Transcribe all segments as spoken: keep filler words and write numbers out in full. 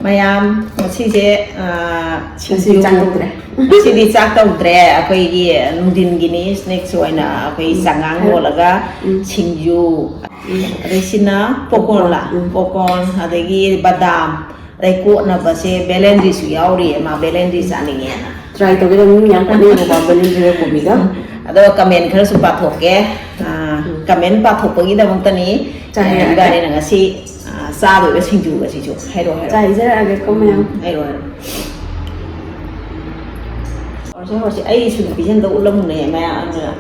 ꯃꯌꯥꯝ, ꯉꯁꯤꯁꯦ, ꯑ, ꯉꯁꯤ ꯁꯤꯡꯖꯨ꯫ ꯆꯥꯛ ꯇꯧꯗ꯭ꯔꯦ꯫ ꯉꯁꯤꯗꯤ ꯆꯥꯛ ꯇꯧꯗ꯭ꯔꯦ꯫ ꯑꯩꯈꯣꯏꯒꯤ ꯅꯨꯡꯊꯤꯟꯒꯤꯅꯤ, ꯁ꯭ꯅꯦꯛꯁ ꯑꯣꯏꯅ ꯑꯩꯈꯣꯏ ꯆꯉꯥꯡ ꯂꯣꯜꯂꯒ ꯎꯝ꯫ ꯁꯤꯡꯖꯨ, ꯑꯗꯩ ꯁꯤꯅ ꯄꯣꯀꯣꯔꯟ ꯂꯥ? ꯎꯝ꯫ ꯄꯣꯀꯣꯔꯟ, ꯑꯗꯒꯤ ꯕꯗꯥꯝ, ꯑꯗꯩ ꯀꯣꯠꯅꯕꯁꯦ ꯕꯦꯂꯦꯟꯗ꯭ꯔꯤꯁꯨ ꯌꯥꯎꯔꯤꯌꯦ, ꯃꯥ ꯕꯦꯂꯦꯟꯗ꯭ꯔꯤ ꯆꯥꯅꯤꯡꯉꯦꯅ꯫ ꯇ꯭ꯔꯥꯏ ꯇꯧꯒꯦ ꯇꯧꯕ, ꯃꯤ ꯃꯌꯥꯝ ꯀꯣꯠꯅꯩꯌꯦꯕꯀꯣ, ꯕꯦꯂꯦꯟꯗ꯭ꯔꯤꯒ ꯀꯣꯕꯤꯒ꯫ ꯑꯗꯣ ꯀꯃꯦꯟ ꯈꯔꯁꯨ ꯄꯥꯊꯣꯛꯀꯦ꯫ ꯑꯥ, ꯎꯝ꯫ ꯀꯃꯦꯟ ꯄꯥꯊꯣꯛꯄꯒꯤꯗꯃꯛꯇꯅꯤ꯫ ꯆꯥ ꯍꯥꯏꯔꯛꯑꯒꯦ꯫ ꯏꯕꯥꯅꯤꯅ ꯉꯁꯤ, ꯑꯥ, ꯆꯥꯗꯣꯏꯕ ꯁꯤꯡꯖꯨ ꯑꯁꯤꯁꯨ꯫ ꯍꯥꯏꯔꯛꯑꯣ, ꯍꯥꯏꯔꯛꯑꯣ꯫ ꯆꯥ ꯍꯥꯏꯖꯔꯛꯑꯒꯦꯀꯣ ꯃꯌꯥꯝ꯫ ꯍꯥꯏꯔꯛꯑꯣ, ꯍꯥꯏꯔꯛꯑꯣ꯫ ꯍꯧꯔꯁꯤ, ꯍꯧꯔꯁꯤ꯫ ꯑꯩ ꯁꯨꯝ ꯄꯤꯖꯟꯗ ꯎꯠꯂꯝꯃꯨꯅꯦ ꯃꯌꯥꯝ ꯑꯃꯅ꯫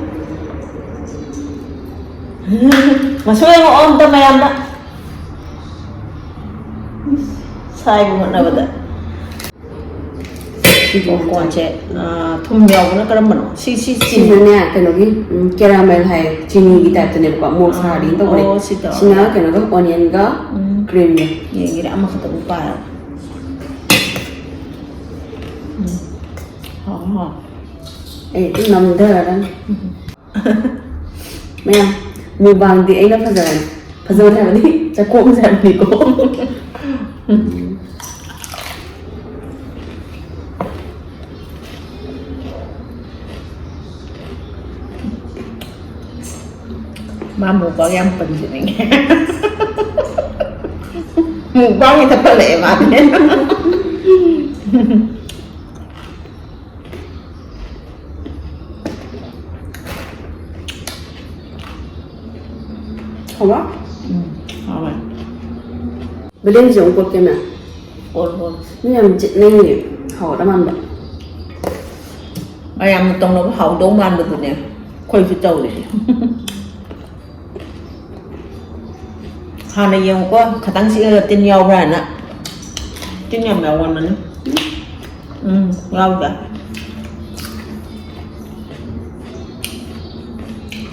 ꯃꯁꯣꯏ ꯑꯃ ꯑꯝꯇ ꯃꯌꯥꯝꯗ꯫ ꯁꯥꯏꯕ ꯍꯣꯠꯅꯕꯗ꯫ ꯄꯣꯞꯀꯣꯔꯟꯁꯦ, ꯑꯥ, ꯊꯨꯝ ꯌꯥꯎꯕꯅ ꯀꯔꯝꯕꯅꯣ? ꯁꯤ, ꯁꯤ ꯆꯤꯅꯤ꯫ ꯁꯤꯅꯅꯦ, ꯀꯩꯅꯣꯒꯤ, ꯎꯝ, ꯀꯦꯔꯥꯃꯦꯜ ꯍꯥꯏ, ꯆꯤꯅꯤꯒꯤ ꯇꯥꯏꯞꯇꯅꯦꯕꯀꯣ, ꯃꯣꯔꯣꯛ ꯁꯥꯔꯗꯤ ꯇꯧꯕꯅꯦ꯫ ꯑꯣ, ꯁꯤ ꯇꯧꯔꯦ꯫ ꯁꯤꯅ ꯀꯩꯅꯣꯒ, ꯑꯣꯅꯤꯌꯟꯒ ꯎꯝ꯫ ꯀ꯭ꯔꯤꯝꯒ꯫ ꯌꯦꯡꯒꯦꯅꯦ, ꯑꯃꯈꯛꯇꯕꯨ ꯄꯥꯏꯔꯒ꯫ ꯎꯝ꯫ ꯍꯥꯎ, ꯍꯥꯎ꯫ ꯑꯩ ꯑꯗꯨꯝ ꯅꯝꯊꯔꯗꯝꯅꯤ꯫ ꯃꯌꯥꯝ, ꯃꯨꯛꯕꯥꯡꯗꯤ ꯑꯩꯅ ꯐꯖꯕꯅꯤ꯫ ꯐꯖꯕꯅꯤ ꯍꯥꯏꯕꯗꯤ ꯆꯥꯛꯈꯣꯝꯁꯦ ꯍꯥꯏꯕꯅꯤꯀꯣ꯫ ꯃꯥ ꯃꯨꯛꯕꯥꯡ ꯌꯥꯝ ꯄꯟꯖꯅꯤꯡꯉꯦ꯫ ꯃꯨꯛꯕꯥꯡ ꯍꯦꯛꯇ ꯄꯜꯂꯛꯑꯦ ꯃꯥꯗꯤ꯫ ꯍꯥꯎꯕ? ꯎꯝ, ꯍꯥꯎꯋꯦ꯫ ꯕꯦꯂꯦꯟꯗ꯭ꯔꯤꯁꯦ ꯑꯃꯨꯛ ꯀꯣꯠꯀꯦ ꯃꯌꯥꯝ꯫ Code, code. ꯃꯤ ꯌꯥꯝ ꯆꯤꯠꯅꯩꯌꯦ꯫ ꯍꯥꯎꯒꯗꯕ ꯃꯥꯟꯕ꯫ ꯃꯌꯥꯝꯅ ꯇꯧꯅꯕ ꯍꯥꯎꯗꯧ ꯃꯥꯟꯕꯗꯨꯅꯦ ꯑꯩꯈꯣꯏꯁꯨ ꯇꯧꯔꯤꯁꯦ꯫ ꯍꯥꯟꯅ ꯌꯦꯡꯉꯨꯀꯣ, ꯈꯇꯪ ꯆꯤꯛꯑꯒ ꯇꯤꯟ ꯌꯥꯎꯕ꯭ꯔꯥ ꯍꯥꯏꯅ꯫ ꯇꯤꯟ ꯌꯥꯝ ꯌꯥꯎꯒꯟꯕꯅꯤ꯫ ꯎꯝ, ꯌꯥꯎꯗꯦ꯫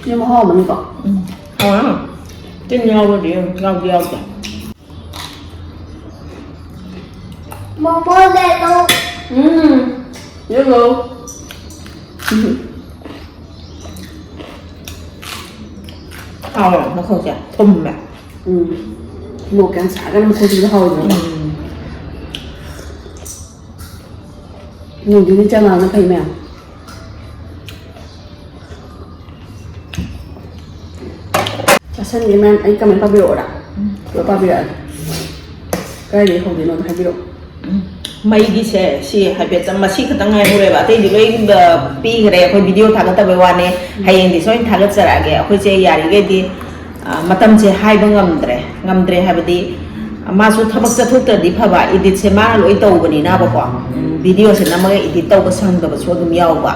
ꯁꯤ ꯃꯍꯥꯎ ꯑꯃꯅꯤꯀꯣ꯫ ꯎꯝ, ꯍꯥꯎꯋꯦ꯫ ꯇꯤꯟ ꯌꯥꯎꯕꯗꯤ ꯌꯥꯎꯗꯤ ꯌꯥꯎꯗꯦ꯫ ꯃꯣꯃꯣ ꯂꯩꯔꯛꯑꯣ꯫ ꯎꯝ, ꯌꯦꯡꯉꯣ꯫ ꯍꯥꯎꯋꯦ, ꯃꯈꯣꯡꯁꯦ ꯊꯨꯝꯃꯦ꯫ ꯎꯝ꯫ ꯃꯣꯔꯣꯛ ꯌꯥꯝ ꯁꯥꯔꯒꯅ ꯃꯈꯣꯡꯁꯤꯁꯨ ꯍꯥꯎꯋꯤꯗꯅ꯫ ꯎꯝ꯫ ꯅꯨꯡꯊꯤꯜꯒꯤ ꯆꯉꯥꯡꯅ ꯐꯩ ꯃꯌꯥꯝ꯫ ꯆꯥꯁꯟꯒꯦ ꯃꯌꯥꯝ, ꯑꯩ ꯀꯃꯦꯟ ꯄꯥꯕꯤꯔꯛꯑꯣꯔꯥ? ꯄꯨꯂꯞ ꯄꯥꯕꯤꯔꯛꯑꯒꯦ꯫ ꯀꯗꯥꯏꯗꯒꯤ ꯍꯧꯗꯣꯏꯅꯣꯗꯣ ꯍꯥꯏꯕꯤꯔꯛꯑꯣ꯫ ꯃꯩꯒꯤꯁꯦ ꯁꯤ ꯍꯥꯏꯐꯦꯠ ꯃꯁꯤ ꯈꯛꯇꯪ ꯉꯥꯏꯍꯧꯔꯦꯕ, ꯑꯇꯩꯗꯤ ꯂꯣꯏ ꯄꯤꯈ꯭ꯔꯦ꯫ ꯑꯩꯈꯣꯏ ꯚꯤꯗꯤꯑꯣ ꯊꯥꯒꯠꯇꯕꯩ ꯋꯥꯅꯦ, ꯍꯌꯦꯡꯗꯤ ꯁꯣꯏꯅ ꯊꯥꯒꯠꯆꯔꯛꯑꯒꯦ꯫ ꯑꯩꯈꯣꯏꯁꯦ ꯌꯥꯔꯤꯈꯩꯗꯤ ꯃꯇꯝꯁꯦ ꯍꯥꯏꯕ ꯉꯝꯗ꯭ꯔꯦ꯫ ꯉꯝꯗ꯭ꯔꯦ ꯍꯥꯏꯕꯗꯤ ꯃꯥꯁꯨ ꯊꯕꯛ ꯆꯠꯊꯣꯛꯇ꯭ꯔꯗꯤ ꯐꯕ, ꯏꯗꯤꯠꯁꯦ ꯃꯥꯅ ꯂꯣꯏ ꯇꯧꯕꯅꯤꯅꯕꯀꯣ꯫ ꯚꯤꯗꯤꯑꯣꯁꯦ ꯅꯝꯃꯒ ꯏꯗꯤꯠ ꯇꯧꯕ ꯁꯪꯗꯕꯁꯨ ꯑꯗꯨꯝ ꯌꯥꯎꯕ꯫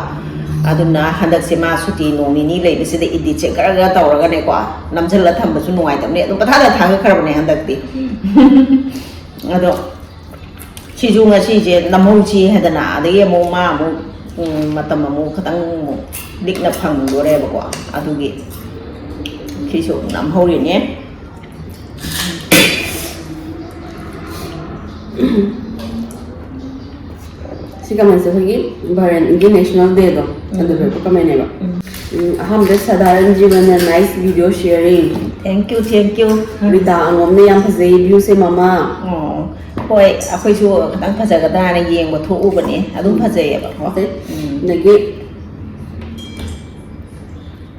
ꯑꯗꯨꯅ ꯍꯟꯗꯛꯁꯦ ꯃꯥ ꯁꯨꯇꯤ ꯅꯣꯡ ꯅꯤꯅꯤ ꯂꯩꯕꯁꯤꯗ ꯏꯗꯤꯠꯁꯦ ꯈꯔ ꯈꯔ ꯇꯧꯔꯒꯅꯦꯀꯣ, ꯅꯝꯁꯤꯜꯂ ꯊꯝꯕꯁꯨ ꯅꯨꯡꯉꯥꯏꯇꯕꯅꯦ꯫ ꯑꯗꯨꯝ ꯄꯊꯥꯗ ꯊꯥꯒꯠꯈ꯭ꯔꯕꯅꯦ ꯍꯟꯗꯛꯇꯤ꯫ ꯑꯗꯣ ꯁꯤꯁꯨ ꯉꯁꯤꯁꯦ ꯅꯝꯍꯧꯁꯤ ꯍꯥꯏꯗꯅ, ꯑꯗꯒꯤ ꯑꯃꯨꯛ ꯃꯥ ꯑꯃꯨꯛ ꯃꯇꯝ ꯑꯃꯨꯛ ꯈꯤꯇꯪ ꯑꯃꯨꯛ ꯂꯤꯛꯅ ꯐꯪꯗꯣꯔꯦꯕꯀꯣ꯫ ꯑꯗꯨꯒꯤ ꯁꯤꯁꯨ ꯅꯝꯍꯧꯔꯤꯅꯦ꯫ ꯁꯤ ꯀꯃꯦꯟꯁꯦ ꯑꯩꯈꯣꯏꯒꯤ ꯚꯥꯔꯠꯀꯤ ꯅꯦꯁꯅꯦꯜ ꯗꯦꯗꯣ ꯑꯗꯨꯗ ꯀꯃꯦꯟꯅꯦꯕ꯫ ꯎꯝ, ꯑꯍꯥꯟꯕꯗ ꯁꯥꯙꯥꯔꯟ ꯖꯤꯕꯟꯅ nice video sharing꯫ Thank you, thank you. Rita ꯑꯉꯣꯝꯅ ꯌꯥꯝ ꯐꯖꯩ ꯚ꯭ꯌꯨꯁꯦ ꯃꯃꯥ꯫ ꯑꯣ, ꯍꯣꯏ, ꯑꯩꯈꯣꯏꯁꯨ ꯈꯤꯇꯪ ꯐꯖꯒꯗ꯭ꯔꯥꯅ ꯌꯦꯡꯕ ꯊꯣꯛꯎꯕꯅꯦ, ꯑꯗꯨꯝ ꯐꯖꯩꯌꯦꯕꯀꯣ꯫ ꯑꯗꯒꯤ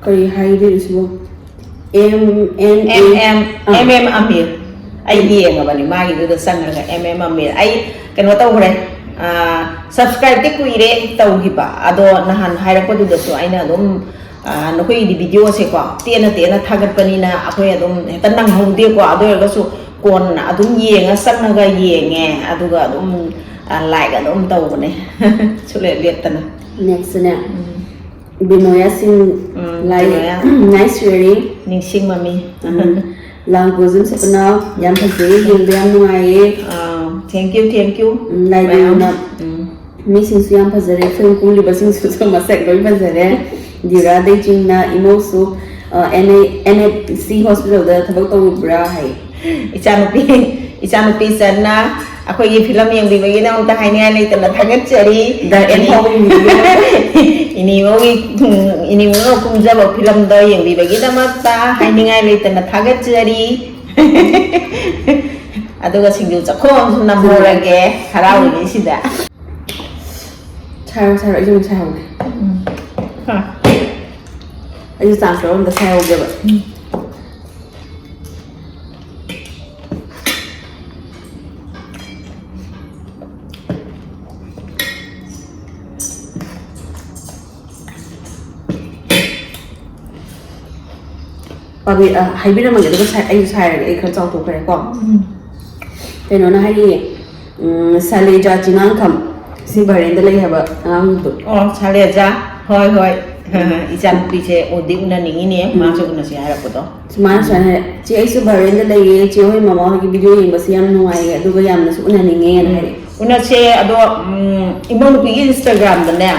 ꯀꯔꯤ ꯍꯥꯏꯗꯣꯏꯅꯣ ꯁꯤꯕꯣ? ꯑꯦꯝ ꯑꯦꯟ ꯑꯦꯝ ꯑꯦꯝ ꯑꯦꯝ ꯑꯦꯝ ꯑꯃꯤꯔ꯫ ꯑꯩ ꯌꯦꯡꯉꯕꯅꯤ ꯃꯥꯒꯤꯗꯨꯗ ꯆꯪꯉꯒ, ꯑꯦꯝ ꯑꯦꯝ ꯑꯃꯤꯔ꯫ ꯑꯩ ꯀꯩꯅꯣ ꯇꯧꯈ꯭ꯔꯦ, ꯁꯕꯁꯀ꯭ꯔꯥꯏꯕꯇꯤ ꯀꯨꯏꯔꯦ ꯇꯧꯈꯤꯕ, ꯑꯗꯣ ꯅꯍꯥꯟ ꯍꯥꯏꯔꯛꯄꯗꯨꯗꯁꯨ ꯑꯩꯅ ꯑꯗꯨꯝ ꯅꯈꯣꯏꯒꯤꯗꯤ ꯚꯤꯗꯤꯑꯣꯁꯦꯀꯣ ꯇꯦꯟꯅ ꯇꯦꯟꯅ ꯊꯥꯒꯠꯄꯅꯤꯅ ꯑꯩꯈꯣꯏ ꯑꯗꯨꯝ ꯍꯦꯛꯇ ꯅꯪꯍꯧꯗꯦꯀꯣ꯫ ꯑꯗꯨ ꯑꯣꯏꯔꯒꯁꯨ ꯀꯣꯟꯅ ꯑꯗꯨꯝ ꯌꯦꯡꯉ ꯆꯪꯉꯒ ꯌꯦꯡꯉꯦ, ꯑꯗꯨꯒ ꯑꯗꯨꯝ ꯂꯥꯏꯛ ꯑꯗꯨꯝ ꯇꯧꯕꯅꯦ ꯁꯨꯛꯂꯦꯞ ꯂꯦꯞꯇꯅ꯫ ꯅꯦꯛꯁꯅꯦ ꯕꯤꯅꯣꯌꯥ ꯁꯤꯡ꯫ ꯎꯝ, ꯂꯥꯏ꯫ ꯕꯤꯅꯣꯌꯥ꯫ Nice sharing꯫ ꯅꯤꯡꯁꯤꯡ ꯃꯃꯤ꯫ ꯂꯥꯡꯒꯣꯜꯖꯝ ꯁꯄꯅꯥ, ꯌꯥꯝ ꯐꯖꯩ, ꯌꯦꯡꯕ ꯌꯥꯝ ꯅꯨꯡꯉꯥꯏꯌꯦ꯫ ꯑꯥ, thank you, thank you꯫ ꯂꯥꯏꯕ꯭ꯔꯦꯔꯤꯅ ꯎꯝ꯫ ꯃꯤꯁꯤꯡꯁꯨ ꯌꯥꯝ ꯐꯖꯔꯦ, ꯐꯤꯂꯝ ꯀꯨꯝꯂꯤꯕꯁꯤꯡꯁꯨ ꯃꯁꯛ ꯂꯣꯏ ꯐꯖꯔꯦ꯫ ꯗꯤꯔꯥ ꯗꯩꯆꯤꯡꯅ ꯏꯃꯧꯁꯨ ꯑꯦꯟ ꯑꯦꯐ ꯁꯤ ꯍꯣꯁꯄꯤꯇꯥꯜꯗ ꯊꯕꯛ ꯇꯧꯔꯤꯕ꯭ꯔꯥ ꯍꯥꯏ꯫ ꯏꯆꯥꯅꯨꯄꯤ, ꯏꯆꯥꯅꯨꯄꯤ ꯆꯟꯅ ꯑꯩꯈꯣꯏꯒꯤ ꯐꯤꯂꯝ ꯌꯦꯡꯕꯤꯕꯒꯤꯗꯃꯛꯇ ꯍꯥꯏꯅꯤꯡꯉꯥꯏ ꯂꯩꯇꯅ ꯊꯥꯒꯠꯆꯔꯤ꯫ ꯗ ꯑꯦꯟ ꯐꯥꯎꯕ ꯌꯦꯡꯕꯤꯕꯒꯤ꯫ ꯏꯅꯦ ꯏꯃꯧꯒꯤ, ꯎꯝ, ꯏꯅꯦ ꯏꯃꯧꯅ ꯀꯨꯝꯖꯕ ꯐꯤꯂꯝꯗꯣ ꯌꯦꯡꯕꯤꯕꯒꯤꯗꯃꯛꯇ ꯍꯥꯏꯅꯤꯡꯉꯥꯏ ꯂꯩꯇꯅ ꯊꯥꯒꯠꯆꯔꯤ꯫ ꯑꯗꯨꯒ ꯁꯤꯡꯖꯨ ꯆꯈꯣꯝ ꯑꯃꯁꯨ ꯅꯝꯍꯧꯔꯒꯦ ꯍꯔꯥꯎꯔꯤꯉꯩꯁꯤꯗ꯫ ꯁꯥꯏꯔꯣ, ꯁꯥꯏꯔꯣ, ꯑꯩꯁꯨ ꯑꯃꯨꯛ ꯁꯥꯏꯍꯧꯒꯦ꯫ ꯎꯝ꯫ ꯍꯥ꯫ ꯑꯩꯁꯨ ꯆꯥꯟꯁ ꯂꯧꯔ ꯑꯝꯇ ꯁꯥꯏꯍꯧꯒꯦꯕ꯫ ꯎꯝ꯫ ꯄꯥꯕꯤ-, ꯑ, ꯍꯥꯏꯕꯤꯔꯝꯃꯒꯦ, ꯑꯗꯨꯒ ꯁꯥꯏ-, ꯑꯩꯁꯨ ꯁꯥꯏꯔꯒꯦ, ꯑꯩ ꯈꯔ ꯆꯥꯎꯊꯣꯛꯈ꯭ꯔꯦꯀꯣ꯫ ꯎꯝ꯫ ꯀꯩꯅꯣꯅ ꯍꯥꯏꯔꯤꯌꯦ, ꯎꯝ, ꯁꯂꯦꯖꯥ ꯆꯤꯉꯥꯡꯈꯝ, ꯁꯤ ꯕꯍꯔꯦꯟꯗ ꯂꯩ ꯍꯥꯏꯕ ꯑꯉꯥꯡꯗꯣ꯫ ꯑꯣ, ꯁꯂꯦꯖꯥ, ꯍꯣꯏ, ꯍꯣꯏ꯫ ꯎꯝ꯫ ꯏꯆꯥꯅꯨꯄꯤꯁꯦ ꯎꯗꯤ ꯎꯅꯅꯤꯡꯉꯤꯅꯦ, ꯎꯝ꯫ ꯃꯥꯁꯨ ꯎꯅꯁꯤ ꯍꯥꯏꯔꯛꯄꯗꯣ꯫ ꯃꯥꯅ ꯁꯨꯃꯥꯏꯅ ꯍꯥꯏ, "ꯆꯦ, ꯑꯩꯁꯨ ꯕꯍꯔꯦꯟꯗ ꯂꯩꯌꯦ, ꯆꯦ ꯍꯣꯏ ꯃꯃꯥ ꯍꯣꯏꯒꯤ ꯚꯤꯗꯤꯑꯣ ꯌꯦꯡꯕꯁꯦ ꯌꯥꯝ ꯅꯨꯡꯉꯥꯏꯌꯦ, ꯑꯗꯨꯒ ꯌꯥꯝꯅꯁꯨ ꯎꯅꯅꯤꯡꯉꯦꯅ" ꯎꯝ꯫ ꯍꯥꯏꯔꯛꯑꯦ꯫ ꯎꯅꯁꯦ, ꯑꯗꯣ, ꯎꯝ, ꯏꯃꯧ ꯅꯨꯄꯤꯒꯤ Instagram-ꯗꯅꯦ,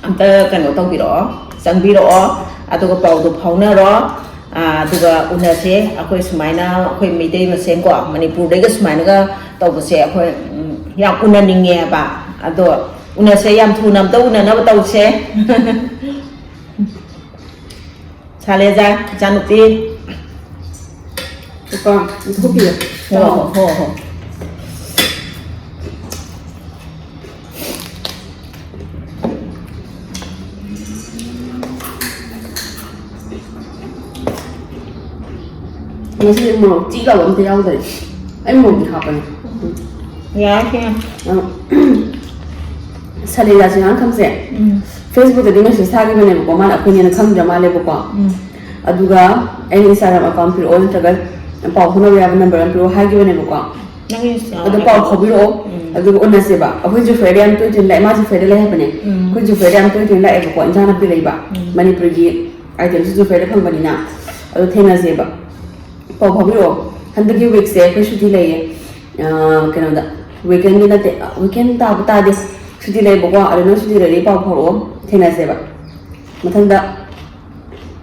ꯑꯝꯇ ꯀꯩꯅꯣ ꯇꯧꯕꯤꯔꯛꯑꯣ, ꯆꯪꯕꯤꯔꯛꯑꯣ, ꯑꯗꯨꯒ ꯄꯥꯎꯗꯣ ꯐꯥꯎꯅꯔꯣ꯫ ꯑꯥ, ꯑꯗꯨꯒ ꯎꯅꯁꯦ꯫ ꯑꯩꯈꯣꯏ ꯁꯨꯃꯥꯏꯅ, ꯑꯩꯈꯣꯏ ꯃꯩꯇꯩ ꯃꯁꯦꯟꯀꯣ, ꯃꯅꯤꯄꯨꯔꯗꯩꯒ ꯁꯨꯃꯥꯏꯅꯒ ꯇꯧꯕꯁꯦ ꯑꯩꯈꯣꯏ, ꯎꯝ, ꯌꯥꯝ ꯎꯅꯅꯤꯡꯉꯦꯕ꯫ ꯑꯗꯣ ꯎꯅꯁꯦ, ꯌꯥꯝ ꯊꯨꯅ ꯑꯝꯇ ꯎꯅꯅꯕ ꯇꯧꯁꯦ꯫ ꯁꯥꯂꯦꯖꯥ, ꯏꯆꯥꯅꯨꯄꯤ꯫ ꯏꯄꯥ, ꯏꯊꯣꯛꯄꯤꯌꯣ꯫ ꯍꯣ, ꯍꯣ, ꯍꯣ, ꯍꯣ꯫ ꯉꯁꯤꯗꯤ ꯃꯣꯔꯣꯛ ꯆꯤ ꯂꯥꯎꯕ ꯑꯝꯇ ꯌꯥꯎꯗꯔꯦ꯫ ꯑꯩ ꯃꯣꯔꯣꯛꯇꯤ ꯍꯥꯞꯄꯅꯤ꯫ ꯌꯥꯔꯦ, ꯁꯤꯅ꯫ ꯑ, ꯁꯂꯦꯖꯥ ꯆꯤꯉꯥꯡꯈꯝꯁꯦ ꯎꯝ꯫ Facebook-ꯇꯗꯤ message ꯊꯥꯈꯤꯕꯅꯦꯕꯀꯣ, ꯃꯥꯅ ꯑꯩꯈꯣꯏꯅꯦꯅ ꯈꯪꯗ꯭ꯔ ꯃꯥꯜꯂꯦꯕꯀꯣ꯫ ꯎꯝ꯫ ꯑꯗꯨꯒ ꯑꯩꯅ Instagram account ꯄꯤꯔꯛꯑꯣ, ꯅꯠꯇ꯭ꯔꯒ ꯄꯥꯎ ꯐꯥꯎꯅꯕ ꯌꯥꯕ number ꯑꯃ ꯄꯤꯔꯛꯑꯣ ꯍꯥꯏꯈꯤꯕꯅꯦꯕꯀꯣ꯫ ꯅꯪꯒꯤ Instagram ꯑꯗꯣ ꯄꯥꯎ account ꯐꯥꯎꯕꯤꯔꯛꯑꯣ꯫ ꯎꯝ꯫ ꯑꯗꯨꯒ ꯎꯅꯁꯦꯕ꯫ ꯑꯩꯈꯣꯏ ꯖꯨꯐ꯭ꯔꯦꯗ ꯌꯥꯝ ꯇꯣꯏ ꯇꯣꯏꯅ ꯂꯥꯛꯑꯦ, ꯃꯥ ꯖꯨꯐ꯭ꯔꯦꯗ ꯂꯩ ꯍꯥꯏꯕꯅꯦ꯫ ꯎꯝ꯫ ꯑꯩꯈꯣꯏ ꯖꯨꯐ꯭ꯔꯦꯗ ꯌꯥꯝ ꯇꯣꯏ ꯇꯣꯏꯅ ꯂꯥꯛꯑꯦꯕꯀꯣ, ꯏꯟꯖꯥꯡ ꯅꯥꯄꯤ ꯂꯩꯕ꯫ ꯎꯝ꯫ ꯃꯅꯤꯄꯨꯔꯒꯤ item-ꯁꯨ ꯖꯨꯐ꯭ꯔꯦꯗ ꯐꯪꯕꯅꯤꯅ꯫ ꯑꯗꯣ ꯊꯦꯡꯅꯁꯦꯕ꯫ ꯄꯥꯎ ꯐꯥꯎꯕꯤꯔꯛꯑꯣ꯫ ꯍꯟꯗꯛꯀꯤ week-ꯁꯦ ꯑꯩꯈꯣꯏ ꯁꯨꯇꯤ ꯂꯩꯌꯦ꯫ ꯑ, ꯀꯩꯅꯣꯗ, weekend-ꯗꯤ ꯅꯠꯇꯦ, weekend ꯇꯥꯕ ꯇꯥꯗꯦ꯫ ꯁꯨꯇꯤ ꯂꯩꯕꯀꯣ, ꯑꯗꯨ ꯅꯪ ꯁꯨꯇꯤ ꯂꯩꯔꯗꯤ ꯄꯥꯎ ꯐꯥꯎꯔꯛꯑꯣ, ꯊꯦꯡꯅꯁꯦꯕ꯫ ꯃꯊꯪꯗ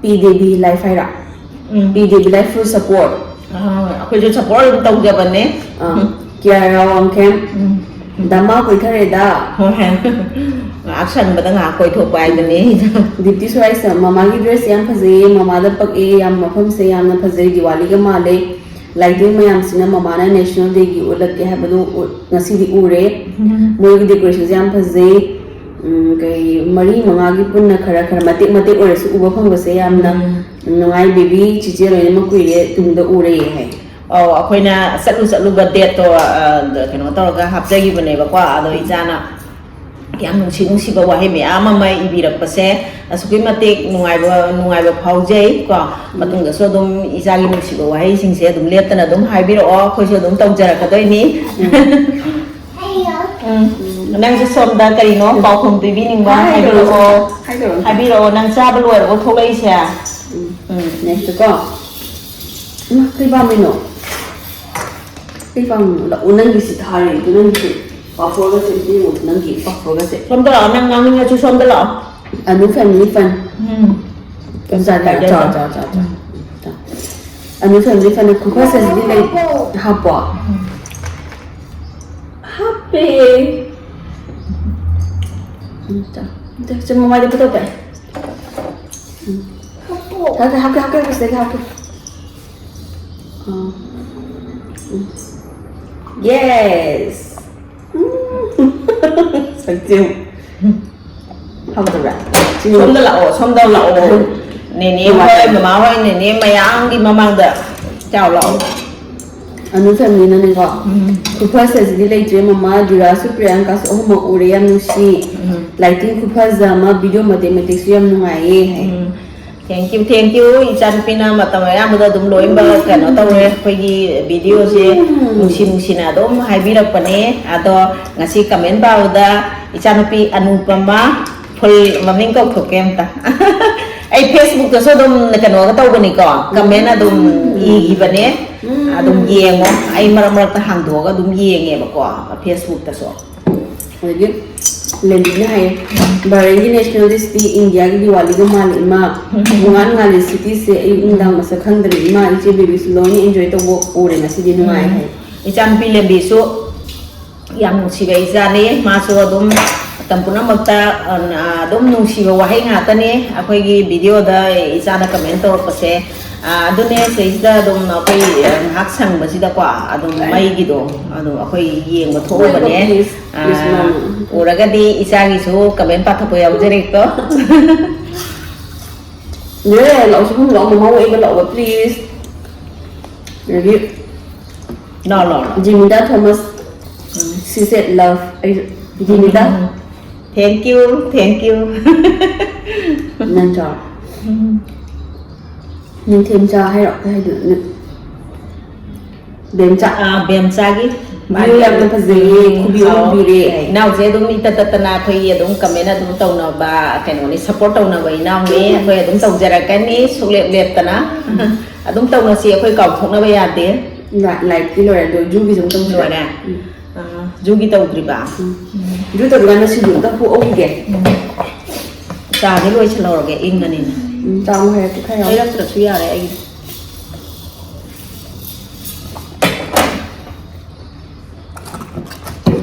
ꯄꯤ ꯗꯦꯕꯤ ꯂꯥꯏꯐ ꯍꯥꯏꯔ? ꯎꯝ꯫ ꯄꯤ ꯗꯦꯕꯤ ꯂꯥꯏꯐ full support꯫ ꯑ, ꯑꯩꯈꯣꯏꯁꯨ support ꯑꯗꯨꯝ ꯇꯧꯖꯕꯅꯦ꯫ ꯑ, ꯀꯤꯌꯥꯔꯥ ꯋꯥꯡꯈꯦꯝ, ꯎꯝ꯫ ꯗꯃꯥ ꯀꯣꯏꯊꯔꯦꯗ꯫ ꯍꯣꯏ꯫ ꯉꯥꯏꯍꯥꯛ ꯁꯪꯕꯗ ꯉꯥꯏꯍꯥꯛ ꯀꯣꯏꯊꯣꯛꯄ ꯍꯥꯏꯗꯨꯅꯤ꯫ ꯗꯤꯞꯇꯤ ꯁꯣꯔꯥꯏꯁꯝ, ꯃꯃꯥꯒꯤ dress ꯌꯥꯝ ꯐꯖꯩꯌꯦ, ꯃꯃꯥꯗ ꯄꯛꯑꯦ, ꯌꯥꯝ ꯃꯐꯝꯁꯦ ꯌꯥꯝꯅ ꯐꯖꯩ, ꯗꯤꯋꯥꯂꯤꯒ ꯃꯥꯜꯂꯦ꯫ ꯂꯥꯏꯇꯤꯟ ꯃꯌꯥꯝꯁꯤꯅ ꯃꯃꯥꯅ National Day ꯒꯤ ꯎꯠꯂꯛꯀꯦ ꯍꯥꯏꯕꯗꯨ ꯎ-, ꯉꯁꯤꯗꯤ ꯎꯔꯦ꯫ ꯃꯣꯏꯒꯤ decoration ꯁꯦ ꯌꯥꯝ ꯐꯖꯩ꯫ ꯎꯝ, ꯀꯩ, ꯃꯔꯤ ꯃꯉꯥꯒꯤ ꯄꯨꯟꯅ ꯈꯔ ꯈꯔ ꯃꯇꯦꯛ ꯃꯇꯦꯛ ꯑꯣꯏꯔꯁꯨ ꯎꯕ ꯐꯪꯕꯁꯦ ꯌꯥꯝꯅ ꯎꯝ꯫ ꯅꯨꯡꯉꯥꯏ꯫ "ꯕꯦꯕꯤ, ꯆꯤꯆꯦ ꯂꯣꯏꯅꯃꯛ ꯀꯨꯏꯔꯦ, ꯇꯨꯡꯗ ꯎꯔꯦ" ꯍꯥꯏ꯫ ꯑꯧ, ꯑꯩꯈꯣꯏꯅ ꯆꯠꯂꯨ ꯆꯠꯂꯨꯕ date ꯇꯣ, ꯑ, ꯀꯩꯅꯣ ꯇꯧꯔꯒ ꯍꯥꯞꯆꯈꯤꯕꯅꯦꯕꯀꯣ꯫ ꯑꯗꯣ ꯏꯆꯥꯅ ꯌꯥꯝ ꯅꯨꯡꯁꯤ ꯅꯨꯡꯁꯤꯕ ꯋꯥꯍꯩ ꯃꯌꯥꯝ ꯑꯃ ꯏꯕꯤꯔꯛꯄꯁꯦ ꯑꯁꯨꯛꯀꯤ ꯃꯇꯤꯛ ꯅꯨꯡꯉꯥꯏꯕ, ꯅꯨꯡꯉꯥꯏꯕ ꯐꯥꯎꯖꯩ ꯀꯣ꯫ ꯎꯝ꯫ ꯃꯇꯨꯡꯗꯁꯨ ꯑꯗꯨꯝ ꯏꯆꯥꯒꯤ ꯅꯨꯡꯁꯤꯕ ꯋꯥꯍꯩꯁꯤꯡꯁꯦ ꯑꯗꯨꯝ ꯂꯦꯞꯇꯅ ꯑꯗꯨꯝ ꯍꯥꯏꯕꯤꯔꯛꯑꯣ, ꯑꯩꯈꯣꯏꯁꯨ ꯑꯗꯨꯝ ꯇꯧꯖꯔꯛꯀꯗꯣꯏꯅꯤ꯫ ꯎꯝ꯫ ꯎꯝ꯫ ꯅꯪꯁꯨ ꯁꯣꯝꯗ ꯀꯔꯤꯅꯣ ꯄꯥꯎꯈꯨꯝ ꯄꯤꯕꯤꯅꯤꯡꯕ ꯍꯥꯏꯕꯤꯔꯛꯑꯣ꯫ ꯍꯥꯏꯕꯤꯔꯛꯑꯣ꯫ ꯍꯥꯏꯕꯤꯔꯛꯑꯣ, ꯅꯪ ꯆꯥꯕ ꯂꯣꯏꯔꯕꯣ ꯊꯣꯛꯂꯛꯏꯁꯦ? ꯎꯝ꯫ ꯎꯝ꯫ Next ꯀꯣ꯫ ꯏꯃꯥ, ꯀꯩ ꯄꯥꯝꯃꯤꯅꯣ? ꯀꯩ ꯄꯥꯝꯃꯤꯅꯣ? ꯂꯥꯛꯑꯣ, ꯅꯪꯒꯤꯁꯤ ꯊꯥꯔꯦ, ꯑꯗꯨ ꯅꯪꯒꯤꯁꯨ ꯄꯥꯐꯣꯔꯒꯁꯦ ꯑꯝꯇ ꯌꯦꯡꯉꯣ, ꯅꯪꯒꯤ ꯄꯥꯐꯣꯔꯒꯁꯦ꯫ ꯁꯣꯝꯗ ꯂꯥꯛꯑꯣ, ꯅꯪ ꯉꯥꯡꯅꯤꯡꯉꯁꯨ ꯁꯣꯝꯗ ꯂꯥꯛꯑꯣ꯫ Anu family fun꯫ ꯎꯝ꯫ ꯆꯥ, ꯆꯥ, ꯆꯥ, ꯆꯥ, ꯆꯥ꯫ ꯎꯝ꯫ ꯑꯅꯨ family fun ꯈꯨꯐꯁꯦ ꯁꯤꯗꯤ ꯂꯩ꯫ ꯍꯥꯞꯄꯣ꯫ ꯎꯝ꯫ ꯍꯥꯞꯄꯦ꯫ ꯎꯝ, ꯆꯥ꯫ ꯑꯝꯇ ꯆꯥ, ꯃꯃꯥꯏꯗ ꯐꯣꯇꯣ ꯀꯥꯞꯄꯦ꯫ ꯎꯝ꯫ ꯍꯥꯞꯀꯦ, ꯍꯥꯞꯀꯦ, ꯍꯥꯞꯀꯦ, ꯁꯤꯗꯒꯤ ꯍꯥꯞꯀꯦ꯫ ꯑꯥ꯫ ꯎꯝ꯫ Yes꯫ ꯎꯝ꯫ ꯁꯛꯁꯦ ꯌꯦꯡꯉꯨ꯫ ꯍꯥꯎꯇꯕ꯭ꯔꯥ? ꯁꯣꯝꯗ ꯂꯥꯛꯑꯣ, ꯁꯣꯝꯗ ꯂꯥꯛꯑꯣ꯫ ꯎꯝ꯫ ꯅꯦꯅꯦ ꯍꯣꯏ, ꯃꯃꯥ ꯍꯣꯏ, ꯅꯦꯅꯦ ꯃꯌꯥꯝꯒꯤ ꯃꯃꯥꯡꯗ ꯆꯥꯎ ꯂꯥꯛꯑꯣ꯫ ꯑꯅꯨ family ꯅꯅꯦꯀꯣ꯫ ꯎꯝ꯫ ꯈꯨꯐꯁ ꯑꯁꯤꯗꯤ ꯂꯩꯇ꯭ꯔꯦ ꯃꯃꯥ, ꯗꯤꯔꯥꯁꯨ ꯄ꯭ꯔꯤꯌꯥꯡꯀꯥꯁꯨ ꯑꯍꯨꯝꯃꯛ ꯎꯔꯦ, ꯌꯥꯝ ꯅꯨꯡꯁꯤ꯫ ꯎꯝ꯫ Lighting ꯈꯨꯐꯖ ꯑꯃ, video ꯃꯇꯦꯛ ꯃꯇꯦꯛꯁꯨ ꯌꯥꯝ ꯅꯨꯡꯉꯥꯏꯌꯦ ꯍꯥꯏ꯫ ꯎꯝ꯫ Thank you, thank you꯫ ꯏꯆꯥꯅꯨꯄꯤꯅ ꯃꯇꯝ ꯑꯌꯥꯝꯕꯗ ꯑꯗꯨꯝ ꯂꯣꯏꯅꯃꯛ ꯀꯩꯅꯣ ꯇꯧꯔꯦ꯫ ꯑꯩꯈꯣꯏꯒꯤ video ꯁꯦ ꯎꯝ꯫ ꯅꯨꯡꯁꯤ ꯅꯨꯡꯁꯤꯅ ꯑꯗꯨꯝ ꯍꯥꯏꯕꯤꯔꯛꯄꯅꯦ꯫ ꯑꯗꯣ ꯉꯁꯤ comment ꯄꯥꯕꯗ ꯏꯆꯥꯅꯨꯄꯤ ꯑꯅꯨꯄꯃ, full ꯃꯃꯤꯡ ꯀꯧꯊꯣꯛꯀꯦ ꯑꯝꯇ꯫ ꯑꯩ Facebook ꯇꯁꯨ ꯑꯗꯨꯝ ꯀꯩꯅꯣꯒ ꯇꯧꯕꯅꯤꯀꯣ, comment ꯑꯗꯨꯝ ꯎꯝ꯫ ꯏꯈꯤꯕꯅꯦ꯫ ꯎꯝ꯫ ꯑꯗꯨꯝ ꯌꯦꯡꯉꯣ꯫ ꯑꯩ ꯃꯔꯛ ꯃꯔꯛꯇ ꯍꯥꯡꯗꯣꯛꯑꯒ ꯑꯗꯨꯝ ꯌꯦꯡꯉꯦꯕꯀꯣ, Facebook ꯇꯁꯨ꯫ ꯑꯗꯒꯤ ꯂꯦꯝꯕꯤꯅ ꯍꯥꯏꯌꯦ, "ꯕꯍꯔꯦꯟꯒꯤ National Day ꯁꯤꯗꯤ ꯏꯟꯗꯤꯌꯥꯒꯤ ꯗꯤꯋꯥꯂꯤꯒ ꯃꯥꯜꯂꯦ ꯏꯃꯥ꯫ ꯄꯨꯡꯉꯥꯟ ꯉꯥꯜꯂꯤ city ꯁꯦ, ꯑꯌꯨꯛ ꯅꯨꯡꯗꯥꯡ ꯃꯁꯛ ꯈꯪꯗ꯭ꯔꯦ ꯏꯃꯥ, ꯏꯆꯦ ꯕꯦꯕꯤꯁꯨ ꯂꯣꯏꯅ enjoy ꯇꯧꯕ ꯎꯔꯦ ꯉꯁꯤꯗꯤ, ꯅꯨꯡꯉꯥꯏ" ꯍꯥꯏ꯫ ꯏꯆꯥꯅꯨꯄꯤ ꯂꯦꯝꯕꯤꯁꯨ ꯌꯥꯝ ꯅꯨꯡꯁꯤꯕ ꯏꯆꯥꯅꯤ꯫ ꯃꯥꯁꯨ ꯑꯗꯨꯝ ꯃꯇꯝ ꯄꯨꯝꯅꯃꯛꯇ, ꯑ, ꯑꯗꯨꯝ ꯅꯨꯡꯁꯤꯕ ꯋꯥꯍꯩ ꯉꯥꯛꯇꯅꯤ꯫ ꯑꯩꯈꯣꯏꯒꯤ video ꯗ ꯏꯆꯥꯅ comment ꯇꯧꯔꯛꯄꯁꯦ, ꯑꯥ, ꯑꯗꯨꯅꯦ, ꯁꯤꯗꯩꯁꯤꯗ ꯑꯗꯨꯝ ꯑꯩꯈꯣꯏ, ꯑ, ꯉꯥꯏꯍꯥꯛ ꯁꯪꯕꯁꯤꯗꯀꯣ, ꯑꯗꯨꯝ ꯃꯩꯒꯤꯗꯣ ꯑꯗꯨꯝ ꯑꯩꯈꯣꯏ ꯌꯦꯡꯕ ꯊꯣꯛꯎꯕꯅꯦ꯫ Please, please, ah, ma'am. ꯎꯔꯒꯗꯤ ꯏꯆꯥꯒꯤꯁꯨ comment ꯄꯥꯊꯣꯛꯄ ꯌꯥꯎꯖꯔꯤꯀꯣ꯫ ꯅꯦ, ꯂꯥꯛꯑꯣ, ꯁꯤ ꯂꯥꯛꯑꯣ, ꯃꯃꯥ ꯑꯣꯏꯕ ꯂꯥꯛꯑꯣ, please. ꯑꯗꯒꯤ ꯂꯥꯛꯑꯣ, ꯂꯥꯛꯑꯣ, ꯂꯥꯛꯑꯣ꯫ ꯖꯤꯃꯤꯗꯥ ꯊꯣꯃꯁ, she said love. ꯑꯩꯁꯨ ꯖꯤꯃꯤꯗꯥ꯫ ꯎꯝ. Thank you, thank you. ꯅꯪ ꯆꯥꯎ꯫ ꯅꯤꯡꯊꯦꯝꯆꯥ ꯍꯥꯏꯔꯣ? ꯀꯩ ꯍꯥꯏꯗꯣꯏꯅꯣ? ꯕꯦꯝꯆꯥ꯫ ꯑꯥ, ꯕꯦꯝꯆꯥꯒꯤ꯫ View ꯌꯥꯝꯅ ꯐꯖꯩꯌꯦ, ꯈꯨꯕꯤ ꯑꯥꯎ꯫ ꯈꯨꯕꯤꯔꯦ꯫ ꯏꯅꯥꯎꯁꯦ ꯑꯗꯨꯝ ꯏꯇꯠ ꯇꯠꯇꯅ ꯑꯩꯈꯣꯏꯒꯤ ꯑꯗꯨꯝ comment ꯑꯗꯨꯝ ꯇꯧꯅꯕ, ꯀꯩꯅꯣꯅꯤ, support ꯇꯧꯅꯕ ꯏꯅꯥꯎꯅꯤ꯫ ꯑꯩꯈꯣꯏ ꯑꯗꯨꯝ ꯇꯧꯖꯔꯛꯀꯅꯤ ꯁꯨꯡꯂꯦꯞ ꯂꯦꯞꯇꯅ꯫ ꯑꯗꯨꯝ ꯇꯧꯅꯁꯤ, ꯑꯩꯈꯣꯏ ꯀꯥꯎꯊꯣꯛꯅꯕ ꯌꯥꯗꯦ꯫ ꯂꯥ-, ꯂꯥꯏꯔꯤꯛꯇꯤ ꯂꯣꯏꯔꯦ, ꯑꯗꯣ ꯖꯨꯒꯤꯁꯨ ꯑꯃꯨꯛ ꯇꯧꯁꯤꯔꯣ? ꯂꯣꯏꯔꯦ? ꯎꯝ꯫ ꯑꯥ, ꯖꯨꯒꯤ ꯇꯧꯗ꯭ꯔꯤꯕ? ꯎꯝ꯫ ꯖꯨ ꯇꯧꯗ꯭ꯔꯤꯀꯥꯟꯗ ꯁꯤꯡꯖꯨ ꯑꯝꯇ ꯄꯣꯛꯍꯧꯈꯤꯒꯦ꯫ ꯎꯝ꯫ ꯆꯥꯗꯤ ꯂꯣꯏꯁꯤꯜꯍꯧꯔꯒꯦ, ꯏꯪꯉꯅꯤꯅ꯫ ꯎꯝ, ꯆꯥ ꯑꯃꯨꯛ ꯍꯩꯔꯛꯀꯦ, ꯈꯔ ꯌꯥꯎ꯫ ꯍꯩꯔꯛꯇ꯭ꯔꯁꯨ ꯌꯥꯔꯦ ꯑꯩꯒꯤꯗꯤ꯫